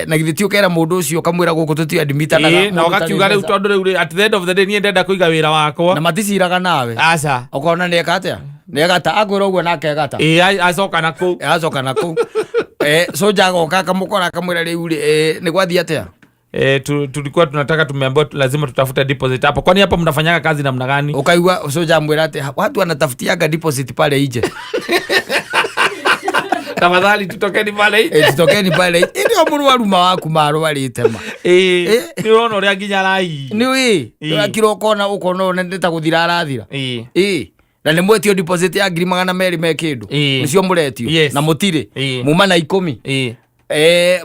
na githĩ ti ũkera mũndũ ũcio ũkamwĩra gũkũ tũti admitanaga? Na ũgakiuga rĩu tondũ rĩu rĩ, at the end of the day niĩ ndenda kũiga wĩra wakwa. Na maticiraga nawe. Aca. Ũkona nĩeka atĩa, nĩegata akwĩra ũguo nake egata. Acoka na kũu. Acoka na kũu, soja agoka akamũkora akamwĩra rĩu rĩ, nĩ gwathiĩ atĩa? Tulikuwa tunataka, tumeambiwa lazima tutafute deposit hapo. Kwani hapo mnafanyaga kazi namna gani? Ukaigua soja amwĩra atĩ watu wanatafutiaga deposit pale nje. Tafadhali tutokeni pale. Tutokeni pale nje, ĩndĩ o mũrwaru ma waku marwarĩte ma. Nĩ ũrona ũrĩa nginya arai. Nĩ ĩ akira ũkona ũkona ũyũ nĩ ta gũthira arathira. Ĩ na nĩ mwetio deposit ya 200,000 me kĩndũ. Nĩcio mũretio. Na mũtirĩ. Muma na 10.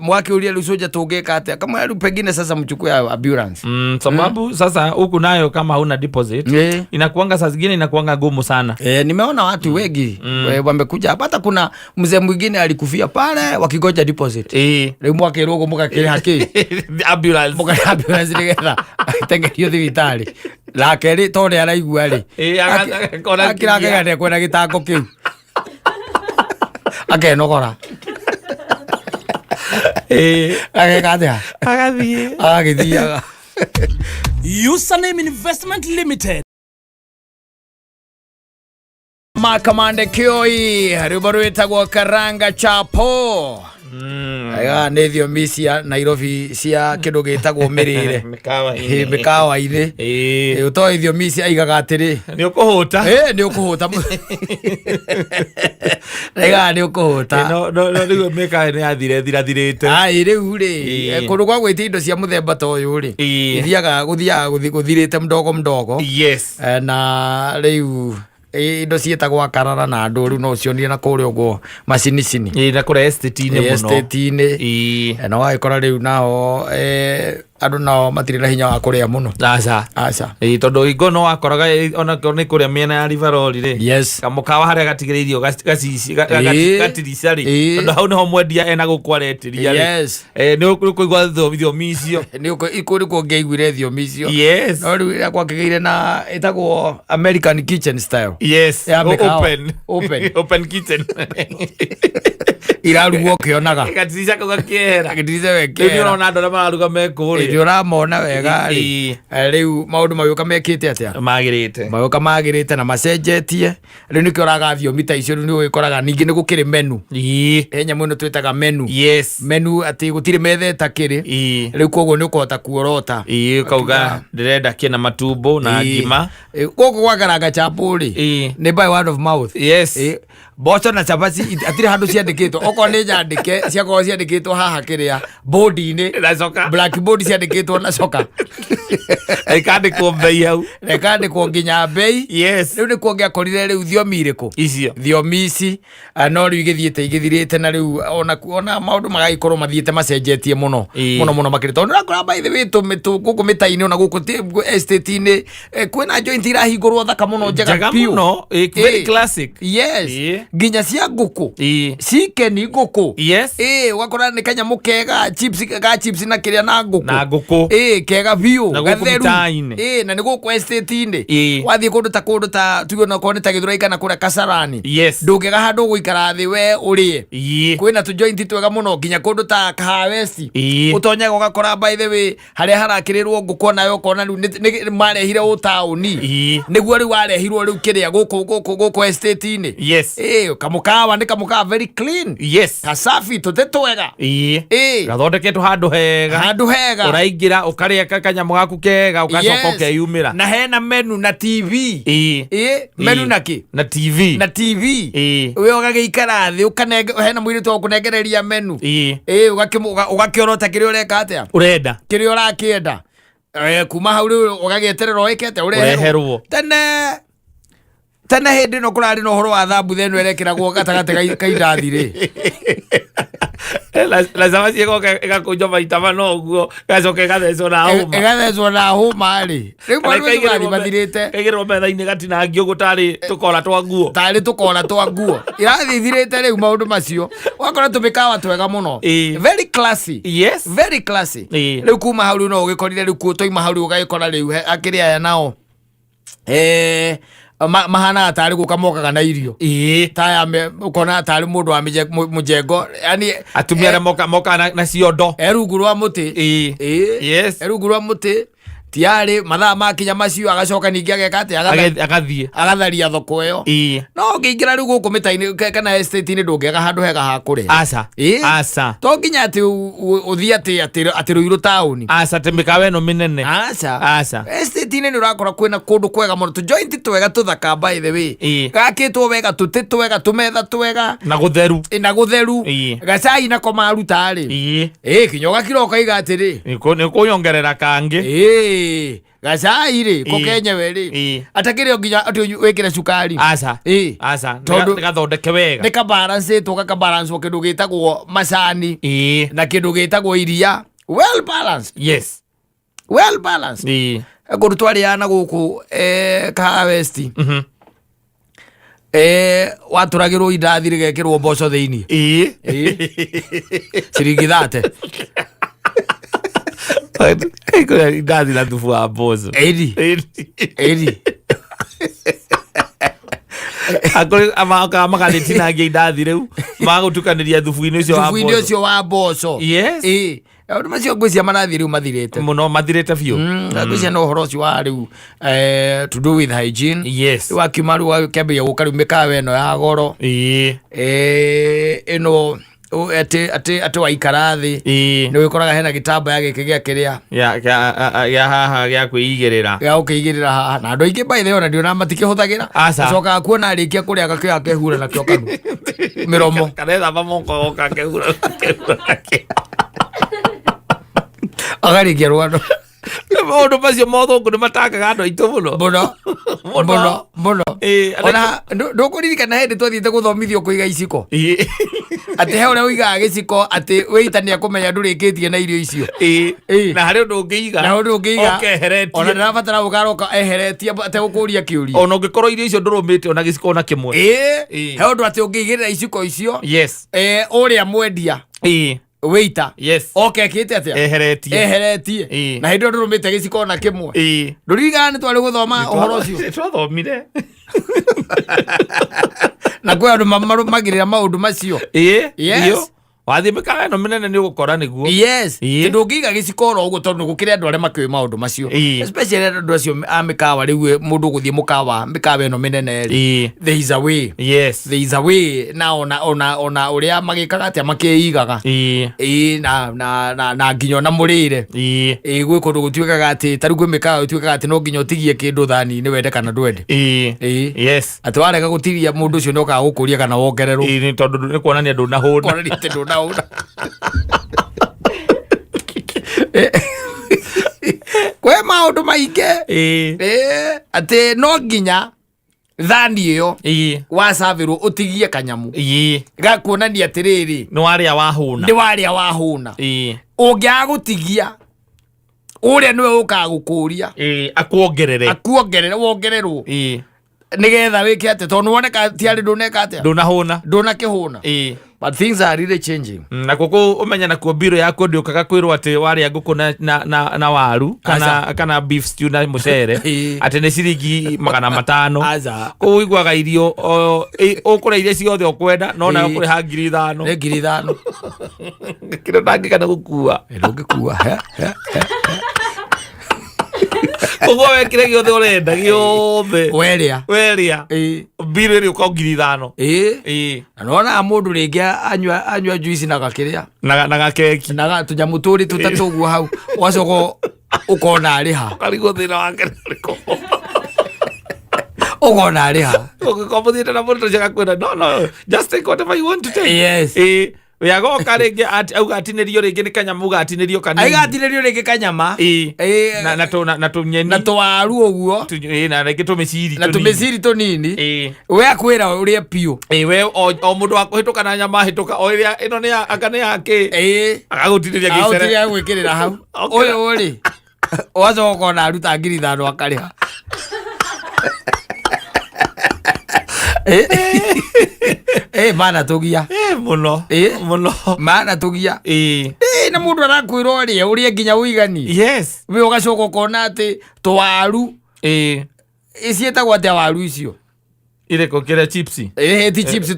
Mwakĩũria rĩu soja tũngĩka atĩa, kamwĩra rĩu pengine sasa mchukue ambulance. Sababu sasa huku nayo kama hauna deposit, inakuanga saa zingine inakuanga gumu sana. Nimeona watu wengi wamekuja hapa, hata kuna mzee mwingine alikufia pale wakigoja deposit. Rĩu mwakĩrwo ũguo mũgakĩrĩha kĩ? Ambulance. Mũkarĩha ambulance nĩgetha atengerio thibitarĩ nake rĩ tondũ nĩ araigua rĩ, Akona akĩrakega ndekwenda gĩtango kĩu akenogora. Ageka atĩa? Agathiĩ. Agagĩthiaga. Username Investment Limited. Makamande Kioi, rwĩmbo rwĩtagwo Karanga Chapo. Aya nĩ thiomi cia Nairobi cia kĩndũ gĩtagwo mĩrĩre. Mĩkawa-inĩ. Mĩkawa-inĩ. Ũtoĩ thiomi ici aigaga atĩrĩ, nĩ ũkũhũta. Nĩ ũkũhũta, aigaga nĩ ũkũhũta. No rĩu mĩkawa nĩ yathire thirathirĩte. Ai rĩu rĩ, kũndũ kwa gwĩtia indo cia mũthemba ta ũyũ rĩ, ithiaga gũthiaga gũthirĩte mdogo mdogo. Na rĩu indo ciĩtagwo akarara na andũ rĩu no ũcionire na kũrĩa ũguo macinicini. Na kũrĩa estate-inĩ mũno. Estate-inĩ. Na wagĩkora rĩu nao andũ nao matirĩ na hinya wa kũrĩa mũno. Aca. Aca. Tondũ hingo no wakoraga onakorwo nĩ kũrĩa mĩena ya River Road rĩ, kamũkawa harĩa gatigĩrĩirio gatirica rĩ, tondũ hau nĩho mwendia ena gũkũ aretĩria rĩ. Nĩ ũkũigua thiomi icio. Nĩ kũu nĩkuo ngĩaiguire thiomi icio. No rĩu ĩrĩa gwakĩgĩire na ĩtagwo American kitchen style ya mĩkawa. Open. Open. Open kitchen. Irarugwo ũkĩonaga. Gatirica kau gakĩehera. Gĩtirica we Rĩu nĩ kĩehera. ũrona andũ arĩa mararuga me kũrĩa. Ĩndĩ ũramona wega rĩ. Rĩu maũndũ magĩũka mekĩte atĩa? Magĩrĩte. Magĩũka magĩrĩte na macenjetie. Rĩu nĩkĩo ũraga thiomi ta icio, rĩu nĩ ũgĩkoraga ningĩ nĩ gũkĩrĩ menu. He nyamũ ĩno twĩtaga menu. Menu atĩ gũtirĩ metha ĩtakĩrĩ. Rĩu koguo nĩ ũkũhota kuorota. Ũkauga ndĩrenda kĩna matumbo na ngima. Gũkũ gwa Karanga Chapo rĩ, nĩ by word of mouth. Mboco na cabaci hatirĩ handũ ciandĩkĩtwo, okorwo nĩ nyandĩke ciakorwo ciandĩkĩtwo haha kĩrĩa bodi-inĩ. Na coka. Blackboard ciandĩkĩtwo na coka. Ikandĩkwo mbei hau. Na ikandĩkwo nginya mbei. Rĩu nĩkuo ngĩakorire rĩu thiomi irĩkũ? Icio. Thiomi ici. No rĩu igĩthiĩte igĩthirĩte na rĩu ona ona maũndũ magagĩkorwo mathiĩte macenjetie mũno. Mũno mũno makĩria tondũ ndĩrakora by the way gũkũ mĩta-inĩ ona gũkũ estate-inĩ, kwĩna joint irahingũrwo thaka mũno, njega Njega biũ. mũno, very classic. Nginya cia ngũkũ, chicken ngũkũ. Ũgakora nĩ kanyamũ kega, chips ga chips na kĩrĩa na ngũkũ. Na ngũkũ. Kega biũ. Na gũkũ gatheru. mĩtaa-inĩ. Na nĩ gũkũ estate-inĩ. Wathiĩ kũndũ ta tuge onakorwo nĩ ta Gĩthũrai kana kũrĩa Kasarani, ndũngĩaga handũ ũgũikara thĩ we ũrĩe. Kwĩna tũ joint twega mũno nginya kũndũ ta Kahawa West. Ũtonyaga ũgakora by the way harĩa harakĩrĩrwo ngũkũ onayo ũkona rĩu nĩ marehire ũtaũni. Nĩguo rĩu warehirwo rĩu kĩrĩa gũkũ estate-inĩ. Kamũkawa nĩ kamũkawa very clean. Kasafi, tũtĩ twega. Gathondeketwo handũ hega. Handũ hega. Ũraingĩra ũkarĩa kanyamũ gaku kega ũgacoka ũkeyumĩra. Na hena menu na TV. Menu na kĩ? Na TV. Na TV. We ũgagĩikara thĩ ũkanenge hena mũirĩtu wa gũkũnengereria menu. Ũgakĩorota kĩrĩa ũreka atĩa? Ũrenda. Kĩrĩa ũrakĩenda. Kuma hau rĩu ũgagĩeterera ũĩke atĩa? Ũreherwo. Ũreherwo. Tene tene hĩndĩ ĩno kũrarĩ na ũhoro wa thambutha ĩno ĩrekĩragwo gatagatĩ ka indathi rĩ. Na cabaci ĩgoka ĩgakũnjwo maita mana ũguo, ĩgacoka ĩgathecwo na hũma. Ĩgathecwo na hũma rĩ, rĩu Kana maũndũ macio ĩkaigĩrĩrwo marathiĩ mathirĩte. Ĩkaigĩrĩrwo metha-inĩ gatinangio ũguo tarĩ tũkora twa nguo. Tarĩ tũkora twa nguo irathiĩ ithirĩte. Rĩu maũndũ macio wakora tũmĩkawa twega mũno. Very classy. Very classy. Rĩu kuma hau rĩu no ũgĩkorire rĩu twaima hau rĩu ũgagĩkora rĩu akĩrĩ aya nao mahanaga tarĩ gũka mokaga na irio. Taya ũkona tarĩ mũndũ wa mũjengo yani. Atumia arĩa moka na ciondo. E rungu rwa mũtĩ. E rungu rwa mũtĩ tiarĩ mathaa makinya macio agacoka ningĩ ageka atĩ Agathiĩ. Agatharia thoko ĩyo. No ũngĩingĩra rĩu gũkũ mĩta-inĩ kana estate-inĩ ndũngĩaga handũ hega ha kũrĩa. Aca. Aca. To nginya atĩ ũthiĩ atĩ Rũirũ taũni. Aca, atĩ mĩkawa ĩno mĩnene. Aca. Aca. Estate-inĩ nĩ ũrakora kwĩna kũndũ kwega mũno, tũjoint twega tũthaka, by the way. Gakĩtwo wega, tũtĩ twega, tũmetha twega. Na gũtheru. Na gũtheru. Gacai nako maruta rĩ, ĩ kinya ũgakira ũkaiga atĩrĩ, Nĩ kũnyongerera kangĩ. Ĩ gacai rĩ ko kenyewe rĩ, atakĩrĩ o nginya atĩ wĩkĩre cukari. Aca. Aca. Tondũ Nĩ gathondeke wega. Nĩ kabalancĩtwo, gakabalancwo kĩndũ gĩtagwo macani na kĩndũ gĩtagwo iria, well balanced. Well balanced. Kũndũ twarĩaga na gũkũ Kahawa West, watũragĩrwo indathi rĩgekĩrwo mboco thĩinĩ. Ciringi 30. Indathi na thubu wa mboco. Ĩni. Ĩni. Akũrĩ makoraga makarĩtinangia indathi rĩu magũtukanĩria thubu-inĩ ũcio wa thubu-inĩ mboco. Ũcio wa mboco. Ĩ maũndũ macio ngwĩcia marathiĩ rĩu mathirĩte. Mũno, mathirĩte biũ. Ngwĩcia no ũhoro ũcio wa rĩu to do with hygiene. Rĩu wakiuma rĩu wakĩambĩrĩria gũka rĩu mĩkawa ĩno ya goro. Ĩno atĩ waikara thĩ nĩ wĩkoraga hena gĩtambaya gĩkĩ gĩa kĩrĩa Gĩa haha gĩa kwĩigĩrĩra. Gĩa gũkĩigĩrĩra haha, na andũ aingĩ by the way ona ndiona matikĩhũthagĩra. Aca. Acokaga kuona arĩkia kũrĩa agakĩoya akehura nakĩo kanua mĩromo. Kanethamba moko goka kehura kehura nakĩo. Agarĩkia rwano. Maũndũ macio mothũngũ nĩ matangaga andũ aitũ mũno. Mũno. Mũno. Mũno mũno. Ona Ona ndũkũririkana hĩndĩ twathiĩte gũthomithio kũiga iciko, atĩ he ũrĩa ũigaga gĩciko atĩ wĩita nĩ akũmenya ndũrĩkĩtie na irio icio. Na harĩ ũndũ ũngĩiga Na ũndũ ũngĩiga ũkeheretie. Ona ndarabatara gũkaroka eheretie ategũkũria kĩũria. Ona ũngĩkorwo irio icio ndũrũmĩte ona gĩciko ona kĩmwe. He ũndũ atĩ ũngĩigĩrĩra iciko icio, ũrĩa mwendia, wĩita, oke ekĩte atĩa? Eheretie. Eheretie. Na hĩndĩ ĩyo ndũrũmĩte gĩciko ona kĩmwe. Ndũririkana nĩ twarĩ gũthoma ũhoro ũcio? Twathomire. Na kwĩ andũ marũmagĩrĩra maũndũ macio. Biũ. Wathiĩ mĩkawa ĩno mĩnene nĩ ũgũkora nĩguo. Tondũ ũngĩiga gĩciko oro ũguo, tondũ gũkĩrĩ andũ arĩa makĩũĩ maũndũ macio, especially andũ acio a mĩkawa rĩu, mũndũ ũgũthiĩ mũkawa, mĩkawa ĩno mĩnene rĩ, there is a way. There is a way na ona ũrĩa magĩkaga atĩa makĩigaga. Ĩĩ, na nginya ona mũrĩre. Ĩĩ, gwĩ kũndũ gũtuĩkaga atĩ ta rĩu kwĩ mĩkawa ĩtuĩkaga atĩ no nginya ũtigie kĩndũ thani-inĩ, wende kana ndwende. Atĩ warega gũtiria, mũndũ ũcio nĩokaga gũkũria kana wongererwo. Nĩ tondũ nĩ kuonania ndũnahũna. Kuonania atĩ ndũnahũna. Kwĩ maũndũ maingĩ. Ĩĩ, atĩ no nginya thani ĩyo wacabĩrwo ũtigie kanyamu gakuonania atĩrĩrĩ, Nĩ warĩa wahũna. Nĩ warĩa wahũna. Ũngĩaga gũtigia, ũrĩa nĩwe ũkaga gũkũria. Akuongerere. Akuongerere, wongererwo, nĩgetha wĩke atĩ tondũ nĩwoneka tiarĩ ndũneka atĩa? Ndũnahũna. Ndũnakĩhũna. But things are really changing. Na kũkũ ũmenya nakuo mbirũ yaku ndĩũkaga kwĩrwo atĩ warĩa ngũkũ na waru kana beef stew na mũcere atĩ nĩ ciringi 500. Aca. Kũu ũiguaga irio ũkũrĩa iria ciothe ũkwenda no nayo ũkũrĩha 5,000. Nĩ 5,000. Kĩrĩa ũtangĩkana gũkua. Ndũngĩkua. He, he, he. Koguo wekire gĩothe ũrenda gĩothe. Werĩa. Werĩa. Mbirũ ĩrĩ ũka 5,000. Na nĩwonaga mũndũ rĩngĩ anyua juice na gakĩrĩa Na gakeki. Na tũnyamũ tũrĩ tũtatũ ũguo hau, ũgacoka ũkona arĩha. Ũkarigwo thĩna wake nĩ ũrĩkũ. Ũkona arĩha. Ũngĩkorwo mũthiĩte na mũndũ ũcio agakwĩra, "No, no, just take whatever you want to take." We agoka rĩngĩ auga atinĩrio rĩngĩ nĩ kanyamũ gatinĩrio kanini. Aigatinĩrio rĩngĩ kanyama. Ĩĩ. Ĩĩ. Na na tũnyeni. Na tũwaru ũguo. Ĩĩ, na rĩngĩ tũmĩciri Na tũnini. tũmĩciri tũnini. Ĩĩ. We akwĩra ũrĩe piũ. Ĩĩ, we o mũndũ wa kũhĩtũka na nyama ahĩtũka o ĩrĩa ĩno nĩ ya anga nĩ ya kĩ. Ĩĩ. Agagũtinĩria gĩcere. Agũtinĩria gwĩkĩrĩra hau. Okay. Ũyũ rĩ, ũgacoka ũkona aruta 5,000 akarĩha. Ĩ, mana tũgia. Ĩ, mũno. Ĩ. Mũno. Mana tũgia. Ĩ. Ĩ, na mũndũ arakwĩra ũrĩe, ũrĩe nginya ũiganie. Yes. We ũgacoka ũkona atĩ tũwaru, Ĩ. ciĩtagwo atĩa waru icio? Irĩkũ kĩrĩa chips? Ĩ, ti chips,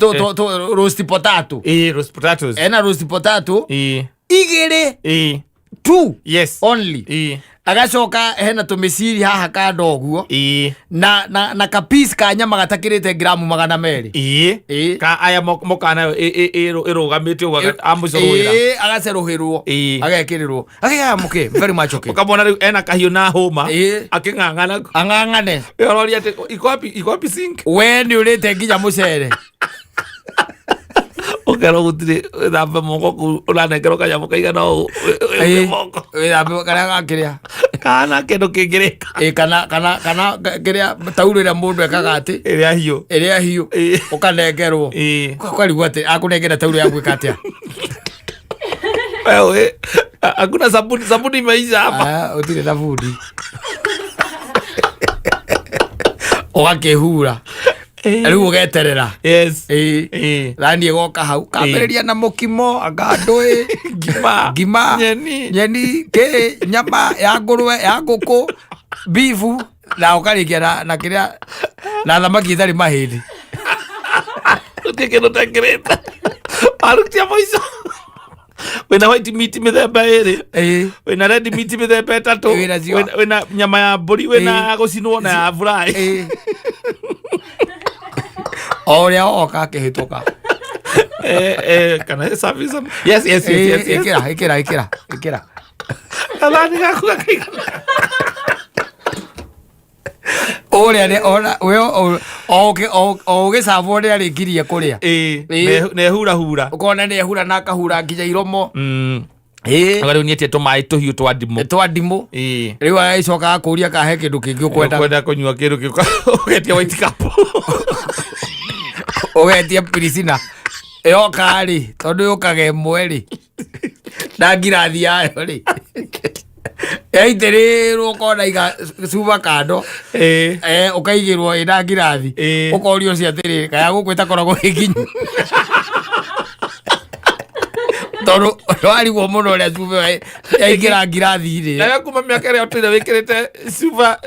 roast potato. Ĩ, roast potatoes. Ena roast potato. Ĩ. Igĩrĩ. Ĩ. Two. Yes. Only. Ĩ. Agacoka hena tũmĩciri haha kando ũguo. Ĩ. Na ka piece ka nyama gatakĩrĩte gramu 200. Ĩ. Ĩ. Ka aya moka nayo ĩrũgamĩte ũguo amũcũrũĩra. Ĩ, agacerũhĩrwo. Ĩ. Agekĩrĩrwo. Agĩaga mũkĩ, very much okay. Ũkamwona rĩu ena kahiũ na hũma. Ĩ. Akĩng'ang'ana. Ang'ang'ane. Ũroria atĩ iko wapi, iko wapi sink? We nĩ ũrĩte nginya mũcere. Ũkerwo gũtirĩ wĩthambe moko kũu ũranengerwo kanyamũ kaigana ũũ. Ĩ. Moko. Wĩthambe karĩa gakĩrĩa. Kana kĩndũ kĩngĩrĩka. Ĩ, kana kĩrĩa taurũ ĩrĩa mũndũ ekaga atĩ. Ĩrĩa hiũ. Ĩrĩa hiũ. Ĩ. Ũkanengerwo. Ĩ. Ũkarigwo atĩ akũnengera taurũ ya gwĩka atĩa. Wewe, hakuna sabuni, sabuni imeisha hapa. Ah, ũtirĩ thabuni. Ũgakĩhura. Rĩu ũgeterera. Yes. Ĩ. Ĩ. Thani ĩgoka hau. Kambĩrĩria na mũkimo, anga ndũĩ. Ngima. Ngima. Nyeni. Nyeni, kĩ, nyama ya ngũrwe, ya ngũkũ, bibu, na ũkarĩkia na kĩrĩa, na thamaki ĩtarĩ mahĩndĩ. Gũtirĩ kĩndũ ũtekĩrĩte. Warutia mũico. Wĩna white meat mĩthemba ĩrĩ. Ĩ. Wĩna red meat mĩthemba ĩtatũ. Wĩna cio. Wĩna nyama ya mbũri, wĩna Ĩ. ya gũcinwo na ya fry. Ĩ. O ũrĩa oka akĩhĩtũka. Kana service. Yes, yes, yes, yes, yes. Ĩkĩra, ĩkĩra, ĩkĩra, ĩkĩra. Gathani gaku gakaigana. Ũrĩa nĩ ona we o ũgĩcabwo nĩ arĩkirie kũrĩa. Ĩ, Ĩ. na ehurahura. Ũkona nĩ ehura na akahura nginya iromo. Ĩ. Rĩu nĩetie tũmaĩ tũhiũ twa ndimũ. Twa ndimũ. Ĩ. Rĩu agĩcoka akũria kana he kĩndũ kĩngĩ ũkwenda. Ũkwenda kũnyua kĩndũ kĩu ũgetia white cup. Ũgetia pirisina. Yoka rĩ, tondũ yũkaga ĩmwe rĩ. Na ngirathi yayo rĩ. Yaitĩrĩrwo ũkona iga cuba kando. Ĩ. Ũkaigĩrwo ĩna ngirathi. Ĩ. Ũkorio ũcio atĩrĩrĩ, kaya gũkũ ĩtakoragwo ĩ nginyu. Tondũ warigwo mũno ũrĩa cuba ĩyo yaingĩra ngirathi-inĩ. Nawe kuma mĩaka ĩrĩa ũtũire wĩkĩrĩte cuba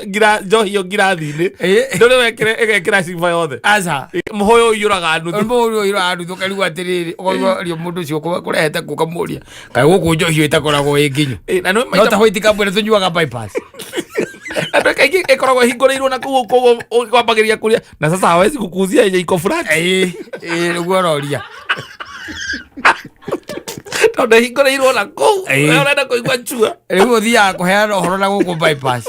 njohi ĩyo ngirathi-inĩ. Ĩ. Ndũrĩ wekĩre ĩgekĩra cuba yothe. Aca. Mũhũyũ ũiyũraga nuthu. Mũhũyũ ũiyũraga nuthu ũkarigwo atĩrĩrĩ, ũkaigua mũndũ ũcio ũkũrehete kũ ũkamũria, kaĩ gũkũ njohi ĩyo ĩtakoragwo ĩ nginyu. Ĩ, na nĩ No maita ta white cup ĩrĩa tũnyuaga bypass. Andũ kaingĩ ĩkoragwo ĩhingũrĩirwo na kũu koguo wambagĩrĩria kũrĩa na sasa hawezi kukuuzia yenye iko flat. Ĩ, ĩ, nĩguo ũroria. Tondũ ĩhingũrĩirwo na kũu. Ĩ. We ũrenda kũigua njua. Rĩu ũthiaga kũheana ũhoro na gũkũ bypass.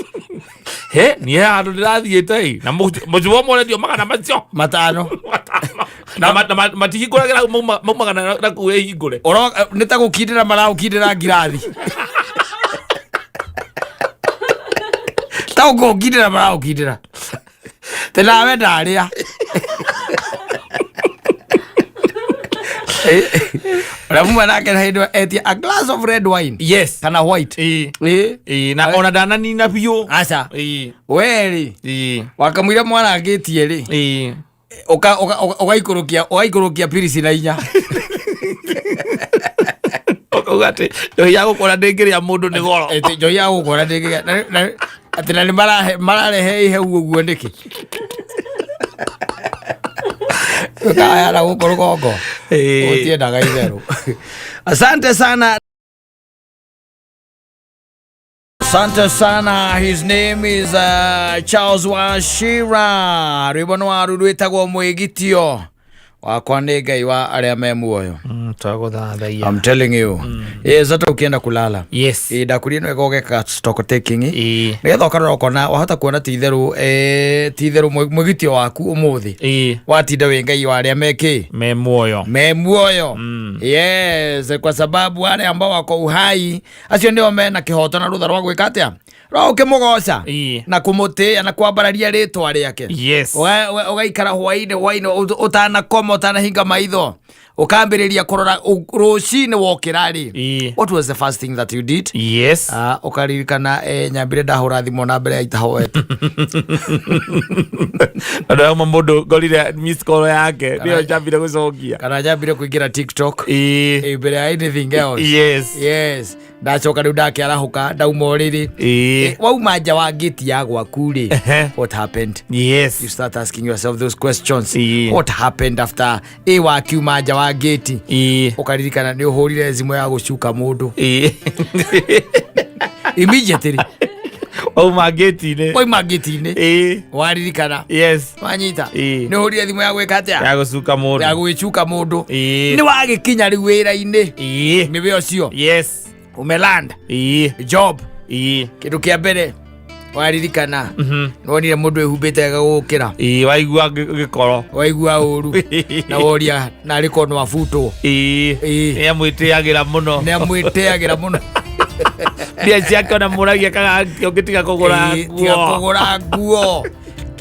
He, niĩ handũ ndĩrathiĩte ĩ, na mũcuba ũmwe ũrendio magana macio. 5. 5. Na matihingũragĩra hau maumaga na kũu ĩhingũre. Nĩ ta gũkindĩra maraũkindĩra ngirathi. Ta gũkindĩra maraũkindĩra. Tĩ nawe ndarĩa. Ũrĩa muma nake na hĩndĩ etia a glass of red wine. Yes. Kana white. Ĩ. Ĩ. Ĩ, na ona ndananina biũ. Aca. Ĩ. We rĩ. Ĩ. Wakamũira mwarangĩtie rĩ. Ĩ. Ũgaikũrũkia pirisi na 4. Ũkauga atĩ njohi ya gũkũra ndĩngĩrĩa mũndũ nĩ goro. Ĩtĩ njohi ya gũkũra ndĩngĩrĩa. Atĩ na nĩ mararehe ihehu ũguo nĩkĩ? Ũkayana gũkũ rũgongo. Ĩ. Ũtiendaga itherũ. Asante sana. Asante sana. His name is Charles Wachira. Rwĩmbo nĩ waru rwĩtagwo Mwĩgitio. Wakwa nĩ Ngai wa arĩa me muoyo. Twagũthathaia. I'm telling you. Yes, hata ukienda kulala. Yes. Ĩ, ndakurie nĩ wega ũgeka stock taking. Ĩ. Nĩgetha ũkarora ũkona wahota kuona ti itherũ ti itherũ mwĩgitio waku ũmũthĩ. Ĩ. Watinda wĩ Ngai wa arĩa me kĩ? Me muoyo. Me muoyo. Yes, kwa sababu wale ambao wako uhai acio nĩo mena kĩhoto na rũtha rwa gwĩka atĩa? Rwa ũkĩmũgoca Ĩ. na kũmũtĩĩa na kwambararia rĩtwa rĩake. Yes. Ũgaikara hwainĩ hwainĩ ũtanakoma ũtanahinga maitho ũkambĩrĩria kũrora rũcinĩ wokĩra rĩ. Ĩ. What was the first thing that you did? Yes. Ah, ũkaririkana nyambire ndahũra thimũ na mbere ya itahoete. Andũ amwe mũndũ ngorire miss call yake nĩyo njambire gũcokia. Kana nyambire kũingĩra TikTok Ĩ. mbere ya anything else. Yes. Yes, ndacoka rĩu ndakĩarahũka ndauma ũrĩrĩ. Ĩ. Wauma nja wa ngĩti ya gwaku rĩ, Ehe. what happened? You Yes. start asking yourself those questions. Ĩ. What happened after ĩ wakiuma nja wa ngĩti? Ĩ. Ũkaririkana nĩ ũhũrire thimũ ya gũcuka mũndũ Ĩ. Immediately Wauma ngĩti-inĩ. wauma ngĩti-inĩ Ĩ. waririkana. Yes. Wanyita. Ĩ. Nĩ ũhũrire thimũ ya gwĩka atĩa? Ya gũcuka Ya mũndũ. gwĩcuka mũndũ. Ĩ. Nĩ wagĩkinya rĩu wĩra-inĩ. Ĩ. Nĩwe ũcio. Yes. Umeland Ĩ. job. Ĩ. Kĩndũ kĩa mbere waririkana nĩwonire mũndũ ĩhumbĩte wega gũkĩra. Ĩ, waigua gĩkoro. Waigua ũru na woria narĩ korwo no abutwo. Ĩ. Ĩ. Nĩ amwĩtĩagĩra mũno. Nĩ amwĩtĩagĩra mũno. Mbia ciake ona mũragia kana ũngĩtiga kũgũra Ĩ, tiga nguo. kũgũra nguo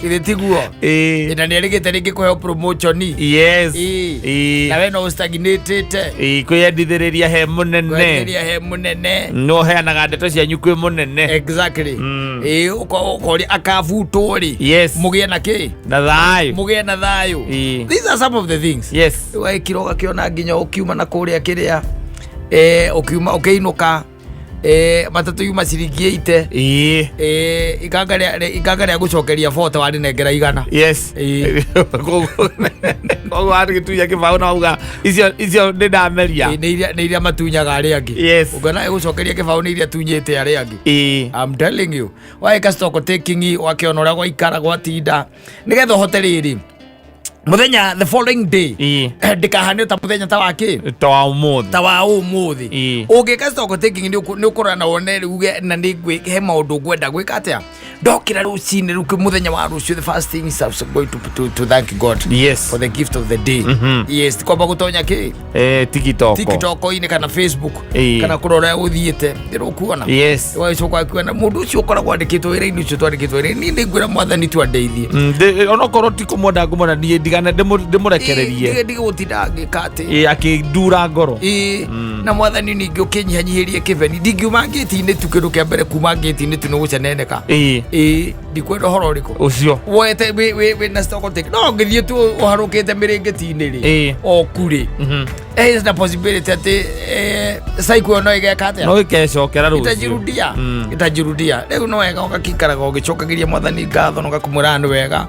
githĩ tiguo? Ĩ. Na nĩ erĩgĩte rĩngĩ kũheo promotion. Yes. Ĩ. Ĩ. Na we no ũstagnatĩte. Ĩ, kwĩyendithĩrĩria he mũnene. Kwenderia he mũnene. No heanaga ndeto cianyu kwĩ mũnene. Exactly. Ĩ, ũkoria akabutwo rĩ. Yes. Mũgĩe na kĩ? Na thayũ. Mũgĩe na thayũ. Ĩ. These are some of the things. Yes. Wekira ũgakĩona nginya ũkiuma na kũrĩa kĩrĩa ũkiuma ũkĩinũka matatũ yuma ciringi 80. Ĩ. Ikanga rĩa gũcokeria bote warĩnengera 100. Yes. Ĩ. Koguo agĩtunya kĩbaũ na auga icio nĩ ndameria. Ĩ, nĩ iria matunyaga arĩa angĩ. Yes. Ũngĩona ĩgũcokeria kĩbaũ nĩ iria tunyĩte arĩa angĩ. Ĩ. I'm telling you, waĩka stock taking wakĩona ũrĩa gwaikara gwatinda nĩgetha ũhote rĩrĩ mũthenya the following day Ĩ. ndĩkahanio ta mũthenya ta wa kĩ? Ta wa ũmũthĩ. Ta wa ũmũthĩ. Ĩ. Ũngĩka stock taking nĩ ũkũrora na wone rĩu uge na nĩ he maũndũ ngwenda gwĩka atĩa ndokĩra rũcinĩ rĩu mũthenya wa rũciũ. The first thing is I'm going to thank God Yes. for the gift of the day. Yes, ti kwamba gũtonya kĩ? TikTok. TikTok-inĩ kana Facebook Ĩ. kana kũrora ũthiĩte ndĩrũkuona. Yes. Wacoka kuona mũndũ ũcio ũkoragwo andĩkĩtwo wĩra-inĩ ũcio twandĩkĩtwo wĩra-inĩ, niĩ nĩngwĩra Mwathani tu andeithie. Onokorwo ti kũmwenda ngũmwenda niĩ ndigane ndĩmũrekererie. Ndige gũtinda ngĩka atĩ. Ĩ, akĩndura ngoro. Ĩ, na Mwathani ningĩ ũkĩnyihanyihĩrie kĩbeni ndingiuma ngĩti-inĩ tu. Kĩndũ kĩa mbere kuma ngĩti-inĩ tu nĩ gũceneneka. Ĩ. Ĩ, ndikwenda ũhoro ũrĩkũ Ũcio. woete wĩ na stock take no ngĩthiĩ tu ũharũkĩte mĩrĩngĩti-inĩ rĩ Ĩ. o kurĩ. Is the possibility atĩ cycle ĩyo no ĩgeka atĩa? No ĩkecokera rũciũ. Itajirudia. Itajirudia. Rĩu no wega ũgakĩikaraga ũgĩcokagĩria Mwathani ngatho na ũgakũmwĩra nĩ wega.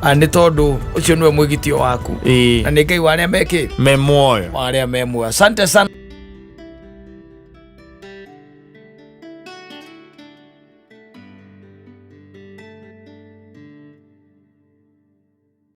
Ah, nĩ tondũ ũcio nĩwe mwĩgitio waku Ĩ. na nĩ Ngai wa arĩa mekĩ Me muoyo. wa arĩa me muoyo. Asante sana.